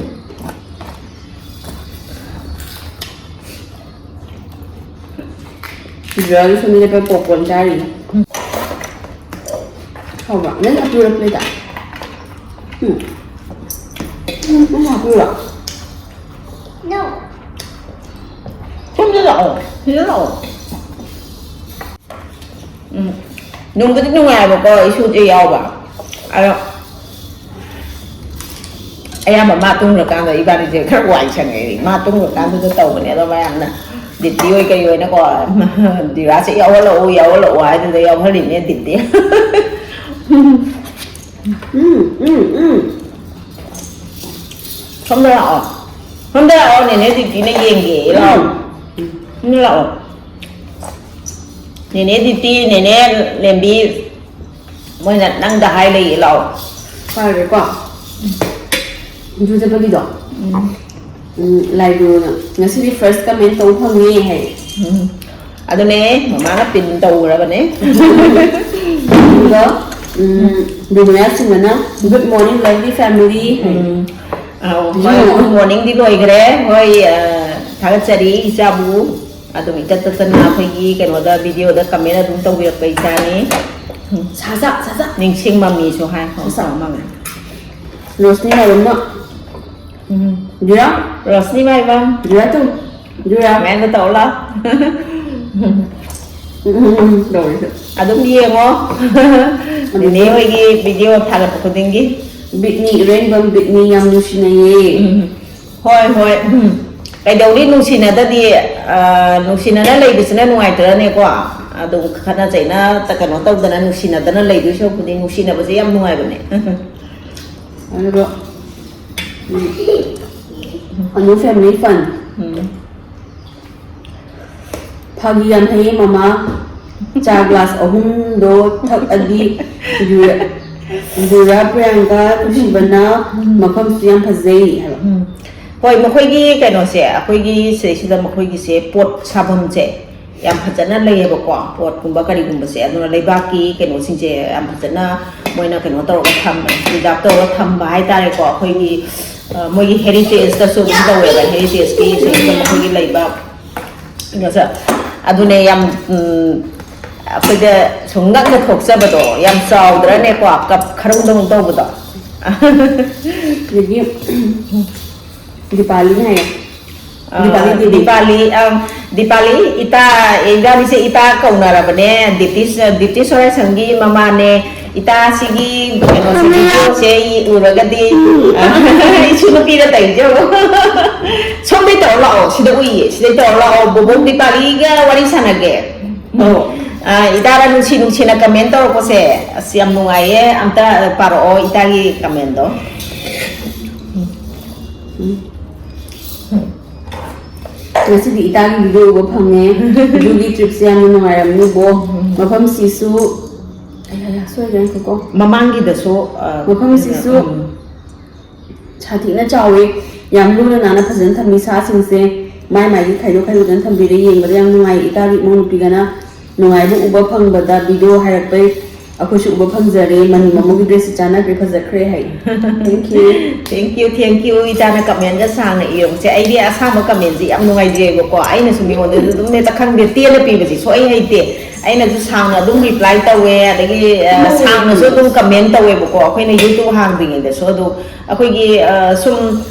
ꯖꯨꯋꯦꯜꯒꯤ ꯁꯣꯝꯗ ꯂꯦꯞꯄ popcorn ꯆꯥꯔꯤ꯫ ꯍꯥꯎꯕ꯭ꯔꯥ? ꯅꯪ ꯑꯗꯨ ꯄꯨꯔꯛꯄ ꯂꯩꯗ? ꯎꯝ꯫ ꯎꯝ, ꯅꯪ ꯍꯥꯞꯄꯤꯔꯣ? ꯁꯣꯝꯗ ꯂꯥꯛꯑꯣ, ꯁꯤꯗ ꯂꯥꯛꯑꯣ꯫ ꯎꯝ꯫ ꯅꯨꯡꯕꯨꯗꯤ ꯅꯨꯡꯉꯥꯏꯕꯀꯣ, ꯏꯁꯨꯁꯦ ꯌꯥꯎꯕ꯫ ꯑꯗꯣ ꯑꯌꯥꯝꯕ ꯃꯥ ꯇꯨꯝꯈ꯭ꯔꯀꯥꯟꯗ ꯏꯕꯥꯅꯤꯁꯦ ꯈꯔ ꯋꯥꯏ ꯁꯪꯉꯦ꯫ ꯃꯥ ꯇꯨꯝꯈ꯭ꯔꯀꯥꯟꯗꯨꯗ ꯇꯧꯕꯅꯦ꯫ ꯑꯗꯣ ꯃꯌꯥꯝꯅ ꯗꯤꯞꯇꯤ ꯍꯣꯏ ꯀꯩ ꯍꯣꯏꯅꯀꯣ, "ꯗꯤꯔꯥꯁꯦ ꯌꯥꯎꯍꯜꯂꯛꯎ, ꯌꯥꯎꯍꯜꯂꯛꯎ" ꯍꯥꯏꯗꯨꯗ ꯌꯥꯎꯍꯜꯂꯤꯅꯦ ꯗꯤꯞꯇꯤ꯫ ꯎꯝ, ꯎꯝ, ꯎꯝ꯫ ꯁꯣꯝꯗ ꯂꯥꯛꯑꯣ꯫ ꯁꯣꯝꯗ ꯂꯥꯛꯑꯣ, ꯅꯦꯅꯦ ꯗꯤꯞꯇꯤꯅ ꯌꯦꯡꯒꯦ꯫ ꯂꯥꯛꯑꯣ꯫ ꯁꯣꯝꯗ ꯂꯥꯛꯑꯣ꯫ ꯅꯦꯅꯦ ꯗꯤꯞꯇꯤ, ꯅꯦꯅꯦ ꯂꯦꯝꯕꯤ, ꯃꯣꯏꯅ ꯅꯪꯗ ꯍꯥꯏ ꯂꯩꯌꯦ, ꯂꯥꯛꯑꯣ꯫ ꯐꯔꯦꯀꯣ꯫ ꯖꯨ ꯆꯠꯄꯒꯤꯗꯣ꯫ ꯎꯝ꯫ ꯎꯝ, ꯂꯥꯏꯕ꯭ꯔꯣꯅ ꯉꯁꯤꯗꯤ first comment ꯇꯧꯕ ꯐꯪꯉꯦ ꯍꯥꯏ꯫ ꯎꯝ꯫ ꯑꯗꯨꯅꯦ, ꯃꯃꯥꯅ pin ꯇꯧꯈ꯭ꯔꯕꯅꯦ꯫ ꯑꯗꯨꯒ, ꯎꯝ, ꯕꯤꯅꯣꯌꯥ ꯁꯤꯡꯍꯅ, "Good morning, lovely family" ꯍꯥꯏ꯫ ꯎꯝ꯫ ꯑꯧ, ꯍꯣꯏ, good morningꯗꯤ ꯂꯣꯏꯈ꯭ꯔꯦ꯫ ꯍꯣꯏ, ꯑ, ꯊꯥꯒꯠꯆꯔꯤ ꯏꯆꯥꯕꯨ꯫ ꯑꯗꯨꯝ ꯏꯇꯠ ꯇꯠꯇꯅ ꯑꯩꯈꯣꯏꯒꯤ ꯀꯩꯅꯣꯗ, ꯚꯤꯗꯤꯑꯣꯗ ꯀꯃꯦꯟ ꯑꯗꯨꯝ ꯇꯧꯕꯤꯔꯛꯄ ꯏꯆꯥꯅꯤ꯫ ꯁꯥꯖꯥ, ꯁꯥꯖꯥ꯫ ꯅꯤꯡꯁꯤꯡ ꯃꯃꯤꯁꯨ ꯍꯥꯏ꯫ ꯁꯥꯖꯥ꯫ ꯃꯃꯤ꯫ ꯔꯣꯁꯅꯤ ꯃꯥꯏꯕꯝꯅ꯫ ꯎꯝ꯫ ꯖꯨꯌꯥ? ꯔꯣꯁꯅꯤ ꯃꯥꯏꯕꯝ꯫ ꯖꯨꯌꯥ ꯇꯨ꯫ ꯖꯨꯌꯥ꯫ ꯃꯌꯥꯝꯗ ꯇꯧꯔ ꯂꯥꯎ꯫ ꯎꯝ, ꯎꯝ, ꯎꯝ, ꯇꯧꯔꯤꯁꯦ꯫ ꯑꯗꯨꯝ ꯌꯦꯡꯉꯣ꯫ ꯑꯗꯨꯁꯨ ꯅꯦꯅꯦ ꯍꯣꯏꯒꯤ ꯚꯤꯗꯤꯑꯣ ꯊꯥꯒꯠꯄ ꯈꯨꯗꯤꯡꯒꯤ꯫ ꯕꯤꯠꯅꯤ, ꯏꯔꯦꯡꯕꯝ ꯕꯤꯠꯅꯤ ꯌꯥꯝ ꯅꯨꯡꯁꯤꯅꯩꯌꯦ꯫ ꯎꯝ꯫ ꯍꯣꯏ, ꯍꯣꯏ꯫ ꯎꯝ꯫ ꯀꯩꯗꯧꯅꯤ ꯅꯨꯡꯁꯤꯅꯗꯗꯤ, ꯑ, ꯅꯨꯡꯁꯤꯅꯅ ꯂꯩꯕꯁꯤꯅ ꯅꯨꯡꯉꯥꯏꯇ꯭ꯔꯅꯦꯀꯣ? ꯑꯗꯨꯝ ꯈꯠꯅ ꯆꯩꯅ ꯀꯩꯅꯣ ꯇꯧꯗꯅ ꯅꯨꯡꯁꯤꯅꯗꯅ ꯂꯩꯗꯣꯏ ꯁꯔꯨꯛꯄꯨꯗꯤ ꯅꯨꯡꯁꯤꯅꯕꯁꯦ ꯌꯥꯝ ꯅꯨꯡꯉꯥꯏꯕꯅꯦ꯫ ꯑꯗꯨꯒ, ꯎꯝ, ꯑꯅꯨ family fun꯫ ꯎꯝ꯫ ꯐꯥꯒꯤ ꯌꯥꯝ ꯍꯩꯌꯦ ꯃꯃꯥ꯫ ꯆꯥ glass ꯑꯍꯨꯝꯗꯣ ꯊꯛꯑꯗꯤ ꯖꯨꯔꯥ, ꯖꯨꯔꯥ ꯄ꯭ꯔꯤꯌꯥꯡꯀꯥ ꯅꯨꯡꯁꯤꯕꯅ ꯃꯐꯝꯁꯨ ꯌꯥꯝ ꯐꯖꯩ ꯍꯥꯏꯕ꯫ ꯎꯝ꯫ ꯍꯣꯏ, ꯃꯈꯣꯏꯒꯤ ꯀꯩꯅꯣꯁꯦ, ꯑꯩꯈꯣꯏꯒꯤ ꯁꯤꯗꯩꯁꯤꯗ ꯃꯈꯣꯏꯒꯤꯁꯦ ꯄꯣꯠ ꯁꯥꯐꯝꯁꯦ ꯌꯥꯝ ꯐꯖꯅ ꯂꯩꯌꯦꯕꯀꯣ, ꯄꯣꯠꯀꯨꯝꯕ ꯀꯔꯤꯒꯨꯝꯕꯁꯦ꯫ ꯑꯗꯨꯅ ꯂꯩꯕꯥꯛꯀꯤ ꯀꯩꯅꯣꯁꯤꯡꯁꯦ ꯌꯥꯝ ꯐꯖꯅ ꯃꯣꯏꯅ ꯀꯩꯅꯣ ꯇꯧꯔꯒ ꯊꯝꯕ, preserve ꯇꯧꯔꯒ ꯊꯝꯕ ꯍꯥꯏꯇꯥꯔꯦꯀꯣ꯫ ꯑꯩꯈꯣꯏꯒꯤ, ꯑ, ꯃꯣꯏꯒꯤ heritage ꯇꯁꯨ ꯑꯗꯨꯝ ꯇꯧꯋꯦꯕ, heritage ꯀꯤ ꯁꯤꯗꯩꯁꯤꯗ ꯃꯈꯣꯏꯒꯤ ꯂꯩꯕ ꯀꯩꯅꯣꯁꯦ꯫ ꯑꯗꯨꯅꯦ ꯌꯥꯝ, ꯎꯝ, ꯑꯩꯈꯣꯏꯗ ꯁꯨꯝ ꯉꯛꯅ ꯊꯣꯛꯆꯕꯗꯣ, ꯌꯥꯝ ꯆꯥꯎꯗ꯭ꯔꯅꯦꯀꯣ, ꯀꯞ ꯈꯔꯨꯡꯗꯧꯅ ꯇꯧꯕꯗꯣ꯫ ꯑꯗꯒꯤ ꯗꯤꯄꯥꯂꯤ ꯍꯥꯏꯌꯦ꯫ ꯑ, ꯗꯤꯄꯥꯂꯤ ꯗꯦꯕꯤ꯫ ꯗꯤꯄꯥꯂꯤ, ꯑ, ꯗꯤꯄꯥꯂꯤ ꯏꯇꯥ, ꯏꯕꯥꯅꯤꯁꯦ ꯏꯇꯥ ꯀꯧꯅꯔꯕꯅꯦ꯫ ꯗꯤꯞꯇꯤ, ꯗꯤꯞꯇꯤ ꯁꯣꯔꯦꯁꯟꯒꯤ ꯃꯃꯥꯅꯦ꯫ ꯏꯇꯥꯁꯤꯒꯤ ꯀꯩꯅꯣꯁꯦ, ꯚꯤꯗꯤꯑꯣꯁꯦ ꯑꯩ ꯎꯔꯒꯗꯤ, ꯑ, ꯏꯁꯨ ꯅꯨꯄꯤꯗ ꯇꯧꯔꯤꯁꯦ ꯌꯦꯡꯉꯣ꯫ ꯁꯣꯝꯗꯩ ꯇꯧꯔ ꯂꯥꯛꯑꯣ, ꯁꯤꯗ ꯎꯏꯌꯦ, ꯁꯤꯗꯩ ꯇꯧꯔ ꯂꯥꯛꯑꯣ, ꯕꯣꯕꯣꯛ ꯗꯤꯄꯥꯂꯤꯒ ꯋꯥꯔꯤ ꯁꯥꯟꯅꯒꯦ꯫ ꯑꯣ, ꯑ, ꯏꯇꯥꯗ ꯅꯨꯡꯁꯤ ꯅꯨꯡꯁꯤꯅ ꯀꯃꯦꯟ ꯇꯧꯔꯛꯄꯁꯦ ꯑꯁ ꯌꯥꯝ ꯅꯨꯡꯉꯥꯏꯌꯦ꯫ ꯑꯝꯇ ꯄꯥꯔꯛꯑꯣ ꯏꯇꯥꯒꯤ ꯀꯃꯦꯟꯗꯣ꯫ ꯎꯝ꯫ ꯉꯁꯤꯗꯤ ꯏꯇꯥꯒꯤ ꯚꯤꯗꯤꯑꯣ ꯎꯕ ꯐꯪꯉꯦ꯫ ꯖꯨꯒꯤ trip ꯁꯦ ꯌꯥꯝꯅ ꯅꯨꯡꯉꯥꯏꯔꯝꯅꯤꯕꯣ꯫ ꯃꯐꯝꯁꯤꯁꯨ, ꯑꯩ, ꯑꯩ, ꯁꯣꯏꯈ꯭ꯔꯦ, ꯉꯥꯏꯈꯣꯀꯣ꯫ ꯃꯃꯥꯡꯒꯤꯗꯁꯨ, ꯑ, ꯃꯐꯝꯁꯤꯁꯨ ꯎꯝ꯫ ꯁꯥꯊꯤꯅ ꯆꯥꯎꯋꯤ꯫ ꯌꯥꯝ ꯂꯨꯅ ꯅꯥꯟꯅ ꯐꯖꯅ ꯊꯝꯃꯤ ꯁꯥꯁꯤꯡꯁꯦ꯫ ꯃꯥꯏ ꯃꯥꯏꯒꯤ ꯈꯥꯏꯗꯣꯛ ꯈꯥꯏꯗꯣꯛꯇꯅ ꯊꯝꯕꯤꯔꯦ꯫ ꯌꯦꯡꯕꯗ ꯌꯥꯝ ꯅꯨꯡꯉꯥꯏ꯫ ꯏꯇꯥꯒꯤ ꯏꯃꯧ ꯅꯨꯄꯤꯒꯅ ꯅꯨꯡꯉꯥꯏꯕ ꯎꯕ ꯐꯪꯕꯗ ꯚꯤꯗꯤꯑꯣ ꯍꯥꯏꯔꯛꯄꯩ ꯑꯩꯈꯣꯏꯁꯨ ꯎꯕ ꯐꯪꯖꯔꯦ, ꯃꯅꯤ ꯃꯃꯣꯒꯤ dress ꯁꯤ ꯆꯥꯟꯅꯈ꯭ꯔꯦ, ꯐꯖꯈ꯭ꯔꯦ ꯍꯥꯏ꯫ Thank you꯫ Thank you, thank you꯫ ꯏꯆꯥꯅ comment ꯒ ꯁꯥꯡꯅ ꯏꯔꯛꯄꯁꯦ, ꯑꯩꯗꯤ ꯑꯁꯥꯡꯕ comment ꯁꯦ ꯌꯥꯝ ꯅꯨꯡꯉꯥꯏꯖꯩꯑꯕꯀꯣ꯫ ꯑꯩꯅꯁꯨ ꯃꯤꯉꯣꯟꯗꯁꯨ ꯑꯗꯨꯝ ꯍꯦꯛꯇ ꯈꯪꯗꯦ, ꯇꯦꯟꯅ ꯄꯤꯕꯁꯦ ꯁꯨꯡꯍꯩ ꯍꯩꯇꯦ꯫ ꯑꯩꯅꯁꯨ ꯁꯥꯡꯅ ꯑꯗꯨꯝ reply ꯇꯧꯋꯦ, ꯑꯗꯒꯤ ꯑ, ꯁꯥꯡꯅꯁꯨ ꯑꯗꯨꯝ comment ꯇꯧꯋꯦꯕꯀꯣ꯫ ꯑꯩꯈꯣꯏꯅ YouTube ꯍꯥꯡꯗ꯭ꯔꯤꯉꯩꯗꯁꯨ ꯑꯗꯨ ꯑꯩꯈꯣꯏꯒꯤ ꯑ, ꯁꯨꯝ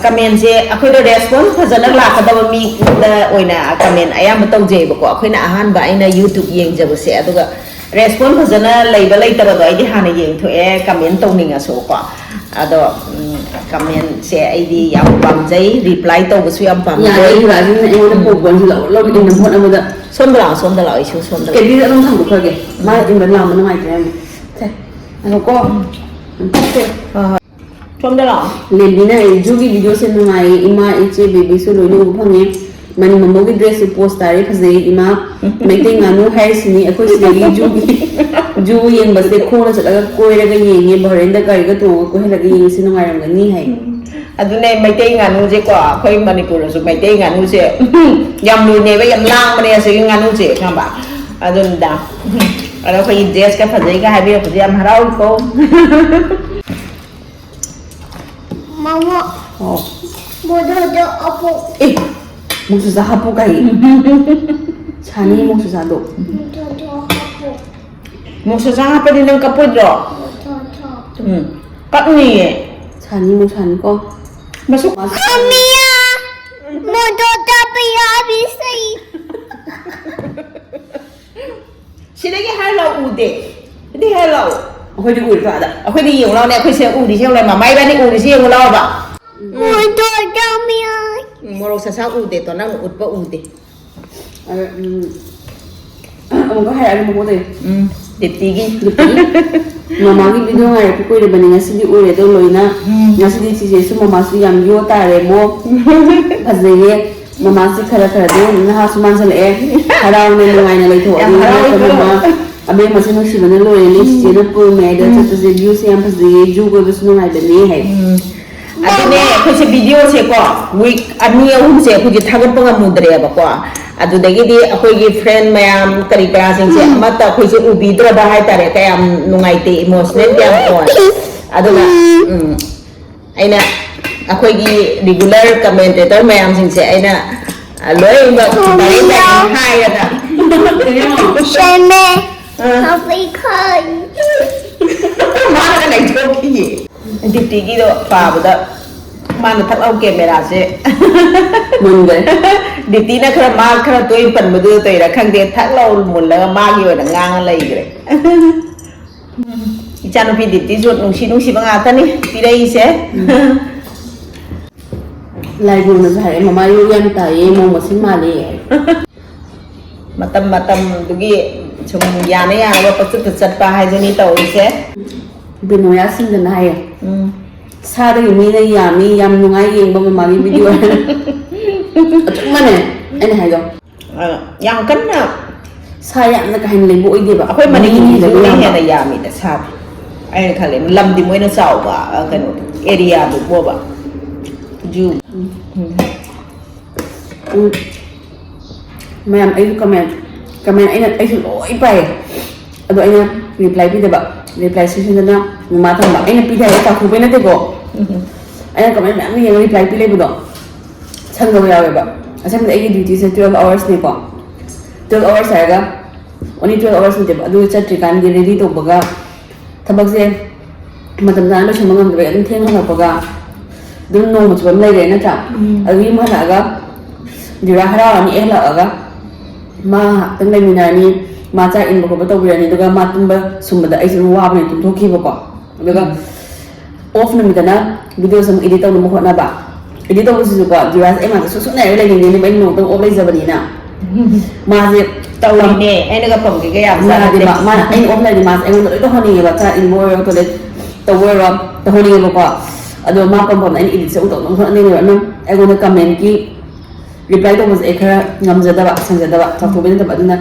comment ꯁꯦ ꯑꯩꯈꯣꯏꯗ response ꯐꯖꯅ ꯂꯥꯛꯀꯗꯕ ꯃꯤꯗ ꯑꯣꯏꯅ comment ꯑꯌꯥꯝꯕ ꯇꯧꯖꯩꯑꯕꯀꯣ꯫ ꯑꯩꯈꯣꯏꯅ ꯑꯍꯥꯟꯕ ꯑꯩꯅ YouTube ꯌꯦꯡꯖꯕꯁꯦ, ꯑꯗꯨꯒ response ꯐꯖꯅ ꯂꯩꯕ ꯂꯩꯇꯕꯗꯣ ꯑꯩꯗꯤ ꯍꯥꯟꯅ ꯌꯦꯡꯊꯣꯛꯑꯦ, comment ꯇꯧꯅꯤꯡꯉꯁꯨꯀꯣ꯫ ꯑꯗꯣ comment ꯁꯦ ꯑꯩꯗꯤ ꯌꯥꯝ ꯄꯥꯝꯖꯩ, reply ꯇꯧꯕꯁꯨ ꯌꯥꯝ ꯄꯥꯝꯖꯩ꯫ ꯌꯥꯔꯦ, ꯌꯨꯔꯥꯁꯤꯅ ꯑꯩꯉꯣꯟꯗ ꯄꯣꯛꯄ ꯑꯣꯟꯁꯤꯜꯂꯛꯑꯣ, ꯂꯧꯒꯦ ꯏꯟꯅ ꯍꯣꯠꯅꯕꯗ꯫ ꯁꯣꯝꯗ ꯂꯥꯛꯑꯣ, ꯁꯣꯝꯗ ꯂꯥꯛꯑꯣ, ꯏꯁꯨ ꯁꯣꯝꯗ ꯂꯥꯛꯑꯣ꯫ ꯀꯦꯗꯤꯗ ꯑꯗꯨꯝ ꯊꯝꯗꯣꯛꯈ꯭ꯔꯒꯦ, ꯃꯥ ꯏꯟꯕ ꯂꯥꯝꯕ ꯅꯨꯡꯉꯥꯏꯇ꯭ꯔꯦ ꯌꯥꯝꯅ꯫ ꯁꯦ, ꯉꯥꯏꯈꯣꯀꯣ꯫ ꯎꯝ꯫ ꯁꯣꯝꯗ ꯂꯥꯛꯑꯣ꯫ ꯂꯦꯝꯕꯤꯅ ꯑꯩ ꯖꯨꯒꯤ video ꯁꯦ ꯅꯨꯡꯉꯥꯏꯌꯦ, ꯏꯃꯥ, ꯏꯆꯦ, baby ꯁꯨ ꯂꯣꯏꯅ ꯎꯕ ꯐꯪꯉꯦ꯫ ꯃꯅꯤ ꯃꯃꯣꯒꯤ dress ꯁꯦ pose ꯇꯥꯔꯦ, ꯐꯖꯩ ꯏꯃꯥ꯫ ꯃꯩꯇꯩ ꯉꯥꯅꯨ ꯍꯥꯏꯔꯤꯁꯤꯅꯤ ꯑꯩꯈꯣꯏ ꯁꯤꯗꯒꯤ ꯖꯨꯒꯤ, ꯖꯨ ꯌꯦꯡꯕꯁꯦ ꯈꯣꯡꯅ ꯆꯠꯂꯒ ꯀꯣꯏꯔꯒ ꯌꯦꯡꯉꯦ, ꯚꯥꯔꯦꯟꯗ ꯒꯥꯔꯤꯒ ꯇꯣꯡꯉꯒ ꯀꯣꯏꯍꯜꯂꯒ ꯌꯦꯡꯉꯤꯁꯦ ꯅꯨꯡꯉꯥꯏꯔꯝꯒꯅꯤ ꯍꯥꯏ꯫ ꯑꯗꯨꯅꯦ, ꯃꯩꯇꯩ ꯉꯥꯅꯨꯁꯦꯀꯣ, ꯑꯩꯈꯣꯏ ꯃꯅꯤꯄꯨꯔꯗꯁꯨ ꯃꯩꯇꯩ ꯉꯥꯅꯨꯁꯦ ꯌꯥꯝ ꯂꯣꯏꯅꯩꯕ, ꯌꯥꯝ ꯂꯥꯡꯕꯅꯦ ꯑꯁꯤꯒꯤ ꯉꯥꯅꯨꯁꯦ, ꯈꯪꯕ? ꯑꯗꯨꯅꯤꯗ꯫ ꯑꯗꯣ ꯑꯩꯈꯣꯏꯒꯤ dress ꯀ ꯐꯖꯩꯒ ꯍꯥꯏꯕꯤꯔꯛꯄꯁꯦ ꯌꯥꯝ ꯍꯔꯥꯎꯏꯀꯣ꯫ ꯃꯃꯥ꯫ ꯑꯣ꯫ ꯃꯣꯗꯣꯗꯣ ꯑꯄꯣꯛ꯫ ꯑꯦ, ꯃꯣꯁꯨꯖꯥ ꯍꯥꯞꯄꯨ ꯀꯥꯏ? ꯁꯥꯅꯤ ꯃꯣꯁꯨꯖꯥꯗꯣ꯫ ꯃꯣꯗꯣꯗꯣ ꯍꯥꯞꯄꯨ꯫ ꯃꯣꯁꯨꯖꯥ ꯍꯥꯞꯄꯗꯤ ꯅꯪ ꯀꯞꯄꯣꯏꯗ꯭ꯔꯣ? ꯃꯣꯗꯣꯗꯣ꯫ ꯎꯝ, ꯀꯞꯅꯤꯌꯦ꯫ ꯁꯥꯅꯤ ꯃꯣ ꯁꯥꯅꯤꯀꯣ꯫ ꯃꯁꯨ ꯀꯃꯤꯌꯥ꯫ ꯃꯣꯗꯣꯗꯣ ꯄꯤꯌꯥꯕꯤꯁꯩ꯫ ꯁꯤꯗꯒꯤ ꯍꯥꯏꯔ ꯂꯥꯎ, ꯎꯗꯦ꯫ ꯁꯤꯗꯒꯤ ꯍꯥꯏꯔ ꯂꯥꯎ꯫ ꯑꯩꯈꯣꯏꯗꯤ ꯎꯔꯤꯀꯣ ꯑꯥꯗ꯫ ꯑꯩꯈꯣꯏꯗꯤ ꯌꯦꯡꯉꯨ ꯂꯥꯎꯅꯦ, ꯑꯩꯈꯣꯏ ꯁꯤꯗ ꯎꯔꯤꯁꯦ ꯌꯦꯡꯉꯨ ꯂꯥꯎ, ꯃꯃꯥ ꯏꯕꯥꯅꯤ ꯎꯔꯤꯁꯦ ꯌꯦꯡꯉꯨ ꯂꯥꯎꯕ꯫ ꯎꯝ꯫ ꯎꯗꯣ ꯇꯝꯃꯤꯌꯥ꯫ ꯎꯝ, ꯃꯣꯔꯣꯛ ꯁꯁꯥ ꯎꯗꯦ ꯇꯣ, ꯅꯪꯅ ꯎꯠꯄ ꯎꯗꯦ꯫ ꯑꯗ, ꯎꯝ, ꯑꯃꯨꯛꯀ ꯍꯥꯏꯔꯛꯑꯒꯦ ꯃꯀꯣꯛꯇꯒꯤ꯫ ꯎꯝ, ꯗꯤꯞꯇꯤꯒꯤ꯫ ꯗꯤꯞꯇꯤꯒꯤ꯫ ꯃꯃꯥꯒꯤ video ꯉꯥꯏꯔꯛꯄ ꯀꯨꯏꯔꯕꯅꯤ, ꯉꯁꯤꯗꯤ ꯎꯔꯦ ꯑꯗꯣ ꯂꯣꯏꯅ꯫ ꯎꯝ꯫ ꯉꯁꯤꯗꯤ ꯆꯤꯆꯦꯁꯨ ꯃꯃꯥꯁꯨ ꯌꯥꯝ ꯌꯣ ꯇꯥꯔꯦꯕꯣ꯫ ꯐꯖꯩꯌꯦ꯫ ꯃꯃꯥꯁꯤ ꯈꯔ ꯈꯔꯗꯤ ꯅꯍꯥꯁꯨ ꯃꯥꯟꯁꯤꯜꯂꯛꯑꯦ꯫ ꯍꯔꯥꯎꯅ ꯅꯨꯡꯉꯥꯏꯅ ꯂꯩꯊꯣꯛꯑꯗꯤ ꯌꯥꯝ ꯍꯔꯥꯎꯋꯤꯀꯣ꯫ ꯅꯠꯇ꯭ꯔꯒ ꯃꯃꯥ ꯑꯕꯦꯝꯃꯁꯦ ꯅꯨꯡꯁꯤꯕꯅ ꯂꯣꯏꯔꯦ꯫ ꯎꯝ꯫ ꯆꯤꯆꯦꯅ ꯄꯨꯔ ꯃꯌꯥꯏꯗ ꯎꯝ꯫ ꯆꯠꯄꯁꯦ view ꯁꯦ ꯌꯥꯝ ꯐꯖꯩꯌꯦ꯫ ꯖꯨ ꯀꯣꯏꯕꯁꯨ ꯅꯨꯡꯉꯥꯏꯕꯅꯦ ꯍꯥꯏ꯫ ꯎꯝ꯫ ꯑꯗꯨꯅꯦ ꯑꯩꯈꯣꯏꯁꯦ video ꯁꯦꯀꯣ week ꯑꯅꯤ ꯑꯍꯨꯝꯁꯦ ꯑꯩꯈꯣꯏꯁꯦ ꯊꯥꯒꯠꯄ ꯉꯝꯃꯨꯗ꯭ꯔꯦꯕꯀꯣ꯫ ꯑꯗꯨꯗꯒꯤꯗꯤ ꯑꯩꯈꯣꯏꯒꯤ ꯐ꯭ꯔꯦꯟ ꯃꯌꯥꯝ ꯀꯔꯤ ꯀꯔꯥꯁꯤꯡꯁꯦ ꯑꯃꯠꯇ ꯑꯩꯈꯣꯏꯁꯦ ꯎꯕꯤꯗ꯭ꯔꯕ ꯍꯥꯏꯇꯥꯔꯦ, ꯀꯌꯥꯝ ꯅꯨꯡꯉꯥꯏꯇꯦ, ꯏꯃꯣꯁꯅꯦꯜ ꯀꯌꯥꯝ ꯑꯣꯏ꯫ ꯑꯗꯨꯅ ꯎꯝ, ꯑꯩꯅ ꯑꯩꯈꯣꯏꯒꯤ ꯔꯤꯒꯨꯂꯔ ꯀꯃꯦꯟꯇꯦꯇꯔ ꯃꯌꯥꯝꯁꯤꯡꯁꯦ ꯑꯩꯅ, ꯑ, ꯂꯣꯏꯅꯃꯛ ꯗꯥꯏꯔꯦꯛ ꯗꯥꯏꯔꯦꯛ ꯍꯥꯏꯔꯒ ꯁꯦꯝꯃꯦ꯫ ꯑ꯫ ꯃꯥꯅ ꯂꯩꯊꯣꯛꯈꯤꯌꯦ꯫ ꯗꯤꯞꯇꯤꯒꯤꯗꯣ ꯄꯥꯕꯗ ꯃꯥꯅ ꯊꯛ ꯂꯥꯎ ꯀꯦꯃꯦꯔꯥꯁꯦ ꯃꯨꯟꯈ꯭ꯔꯦ꯫ ꯗꯤꯞꯇꯤꯅ ꯈꯔ, ꯃꯥ ꯈꯔ ꯇꯣꯏꯅ ꯄꯟꯕꯗꯨꯗ ꯇꯧꯔꯤꯔꯥ ꯈꯪꯗꯦ, ꯊꯛ ꯂꯥꯎ ꯃꯨꯜꯂꯒ ꯃꯥꯒꯤ ꯑꯣꯏꯅ ꯉꯥꯡꯉ ꯂꯩꯈ꯭ꯔꯦ꯫ ꯏꯆꯥꯅꯨꯄꯤ ꯗꯤꯞꯇꯤꯁꯨ ꯅꯨꯡꯁꯤ ꯅꯨꯡꯁꯤꯕ ꯉꯥꯛꯇꯅꯤ ꯄꯤꯔꯛꯏꯁꯦ꯫ ꯂꯥꯏꯕꯨꯡꯅꯁꯨ ꯍꯥꯏꯔꯛꯑꯦ, "ꯃꯃꯥ ꯌꯣꯛ ꯌꯥꯝ ꯇꯥꯏꯌꯦ, ꯃꯧ ꯃꯁꯤꯡ ꯃꯥꯜꯂꯦ" ꯍꯥꯏ꯫ ꯃꯇꯝ ꯃꯇꯝꯗꯨꯒꯤ ꯁꯨꯝ ꯌꯥꯅ ꯌꯥꯅꯕ ꯄꯪꯆꯠꯇ ꯆꯠꯄ ꯍꯥꯏꯗꯨꯅꯤ ꯇꯧꯔꯤꯁꯦ꯫ ꯕꯤꯅꯣꯌꯥ ꯁꯤꯡꯗꯅ ꯍꯥꯏꯌꯦ, ꯎꯝ꯫ "ꯁꯥꯗꯒꯤ ꯃꯤꯅ ꯌꯥꯝꯃꯤ, ꯌꯥꯝ ꯅꯨꯡꯉꯥꯏ ꯌꯦꯡꯕ ꯃꯃꯥꯒꯤ ꯚꯤꯗꯤꯑꯣ"꯫ ꯑꯆꯨꯝꯕꯅꯦ ꯑꯩꯅ ꯍꯥꯏꯗꯣ꯫ ꯑ, ꯌꯥꯝ ꯀꯟꯅ ꯁꯥ ꯌꯥꯝꯅ ꯀꯥ ꯍꯦꯟꯅ ꯂꯩꯕ ꯑꯣꯏꯗꯦꯕ꯫ ꯑꯩꯈꯣꯏ ꯃꯅꯤꯄꯨꯔꯒꯤꯁꯤꯅ ꯃꯤꯒꯤꯗꯤ ꯍꯦꯟꯅ ꯌꯥꯝꯕ꯫ ꯌꯥꯝꯃꯤꯗ ꯁꯥꯗꯤ꯫ ꯑꯩꯅ ꯈꯜꯂꯦ, ꯂꯝꯗꯤ ꯃꯣꯏꯅ ꯆꯥꯎꯕ, ꯑ, ꯀꯩꯅꯣꯗꯣ, ꯑꯦꯔꯤꯌꯥꯗꯨꯕꯣꯕ꯫ ꯖꯨ꯫ ꯎꯝ꯫ ꯎꯝ꯫ ꯃꯌꯥꯝ, ꯑꯩꯁꯨ ꯀꯃꯦꯟ, ꯀꯃꯦꯟ ꯑꯩꯅ, ꯑꯩꯁꯨ ꯂꯣꯏ ꯄꯥꯏꯌꯦ꯫ ꯑꯗꯣ ꯑꯩꯅ ꯔꯤꯄ꯭ꯂꯥꯏ ꯄꯤꯗꯕ, ꯔꯤꯄ꯭ꯂꯥꯏ ꯁꯦꯛꯁꯟꯗꯅ ꯃꯃꯥ ꯊꯝꯕ꯫ ꯑꯩꯅ ꯄꯤꯗꯦ ꯍꯥꯏꯕ ꯆꯥꯎꯊꯣꯛꯄꯩ ꯅꯠꯇꯦꯀꯣ꯫ ꯎꯝ꯫ ꯑꯩꯅ ꯀꯃꯦꯟ ꯃꯌꯥꯝ ꯌꯦꯡꯉ ꯔꯤꯄ꯭ꯂꯥꯏ ꯄꯤ ꯂꯩꯕꯗꯣ ꯁꯪꯗꯕ ꯌꯥꯎꯋꯦꯕ꯫ ꯑꯁꯦꯡꯕꯗꯤ ꯑꯩꯒꯤ ꯗ꯭ꯌꯨꯇꯤꯁꯦ ꯇꯨꯋꯦꯜꯐ ꯑꯋꯥꯔꯁꯅꯦꯀꯣ꯫ ꯇꯨꯋꯦꯜꯐ ꯑꯋꯥꯔꯁ ꯍꯥꯏꯔꯒ ꯑꯣꯟꯂꯤ ꯇꯨꯋꯦꯜꯐ ꯑꯋꯥꯔꯁ ꯅꯠꯇꯦꯕ꯫ ꯑꯗꯨ ꯆꯠꯇ꯭ꯔꯤꯀꯥꯟꯒꯤ ꯔꯦꯗꯤ ꯇꯧꯕꯒ ꯊꯕꯛꯁꯦ ꯃꯇꯝ ꯆꯥꯅ ꯂꯣꯏꯁꯤꯟꯕ ꯉꯝꯗꯕꯒꯤ ꯑꯗꯨꯝ ꯊꯦꯡꯅ ꯍꯜꯂꯛꯄꯒ ꯑꯗꯨꯝ ꯅꯣꯡꯃ ꯆꯨꯞꯄ ꯑꯃ ꯂꯩꯈ꯭ꯔꯦ ꯅꯠꯇ꯭ꯔꯥ? ꯎꯝ꯫ ꯑꯗꯨ ꯌꯨꯝ ꯍꯜꯂꯛꯑꯒ ꯗꯤꯔꯥ ꯍꯔꯥꯎꯔꯅꯤ, ꯑꯩ ꯍꯜꯂꯛꯑꯒ ꯃꯥ ꯉꯥꯏꯍꯥꯛꯇꯪ ꯂꯩꯃꯤꯟꯅꯔꯅꯤ, ꯃꯥ ꯆꯥꯛ ꯏꯟꯕ ꯈꯣꯠꯄ ꯇꯧꯕꯤꯔꯅꯤ, ꯑꯗꯨꯒ ꯃꯥ ꯇꯨꯝꯕ ꯁꯨꯝꯕꯗ ꯑꯩꯁꯨ ꯑꯗꯨꯝ ꯋꯥꯕꯅꯤꯅ ꯇꯨꯝꯊꯣꯛꯈꯤꯕꯀꯣ꯫ ꯑꯗꯨꯒ ꯎꯝ꯫ ꯑꯣꯐ ꯅꯨꯃꯤꯠꯇꯅ ꯚꯤꯗꯤꯑꯣꯁꯦ ꯑꯃꯨꯛ ꯏꯗꯤꯠ ꯇꯧꯅꯕ ꯍꯣꯠꯅꯕ꯫ ꯏꯗꯤꯠ ꯇꯧꯕꯁꯤꯁꯨꯀꯣ, ꯗꯤꯔꯥꯁ ꯑꯩ ꯃꯥꯗ ꯁꯨꯛꯁꯨꯛ ꯅꯥꯏꯔꯒ ꯂꯩꯅꯤꯡꯗꯦ, ꯑꯩ ꯅꯣꯡꯃꯇꯪ ꯑꯣꯐ ꯂꯩꯖꯕꯅꯤꯅ꯫ ꯃꯥꯁꯦ ꯇꯧꯔꯤꯅꯦ, ꯑꯩꯅꯒ ꯄꯝꯒꯦꯒ ꯌꯥꯕ ꯖꯥꯠ ꯅꯠꯇꯦ꯫ ꯌꯥꯗꯦꯕ꯫ ꯃꯥꯅ ꯑꯩꯅ ꯑꯣꯐ ꯂꯩꯔꯗꯤ ꯃꯥꯁꯦ ꯑꯩꯉꯣꯟꯗ ꯂꯣꯏ ꯇꯧꯍꯟꯅꯤꯡꯉꯦꯕ, ꯆꯥꯛ ꯏꯟꯕ ꯑꯣꯏꯔꯣ, ꯇꯣꯏꯂꯦꯠ ꯇꯧꯕ ꯑꯣꯏꯔꯣ, ꯇꯧꯍꯟꯅꯤꯡꯉꯦꯕꯀꯣ꯫ ꯑꯗꯣ ꯃꯥ ꯄꯝ ꯄꯝꯅ ꯑꯩꯅ ꯏꯗꯤꯠꯁꯦ ꯑꯃꯨꯛ ꯇꯧꯅꯕ ꯍꯣꯠꯅꯅꯤꯡꯉꯦꯕ꯫ ꯑꯗꯨꯅ ꯑꯩꯉꯣꯟꯗ ꯀꯃꯦꯟꯒꯤ ꯔꯤꯄ꯭ꯂꯥꯏ ꯇꯧꯕꯁꯦ ꯑꯩ ꯈꯔ ꯉꯝꯖꯗꯕ, ꯁꯪꯖꯗꯕ, ꯆꯥꯎꯊꯣꯛꯄꯩ ꯅꯠꯇꯕ꯫ ꯑꯗꯨꯅ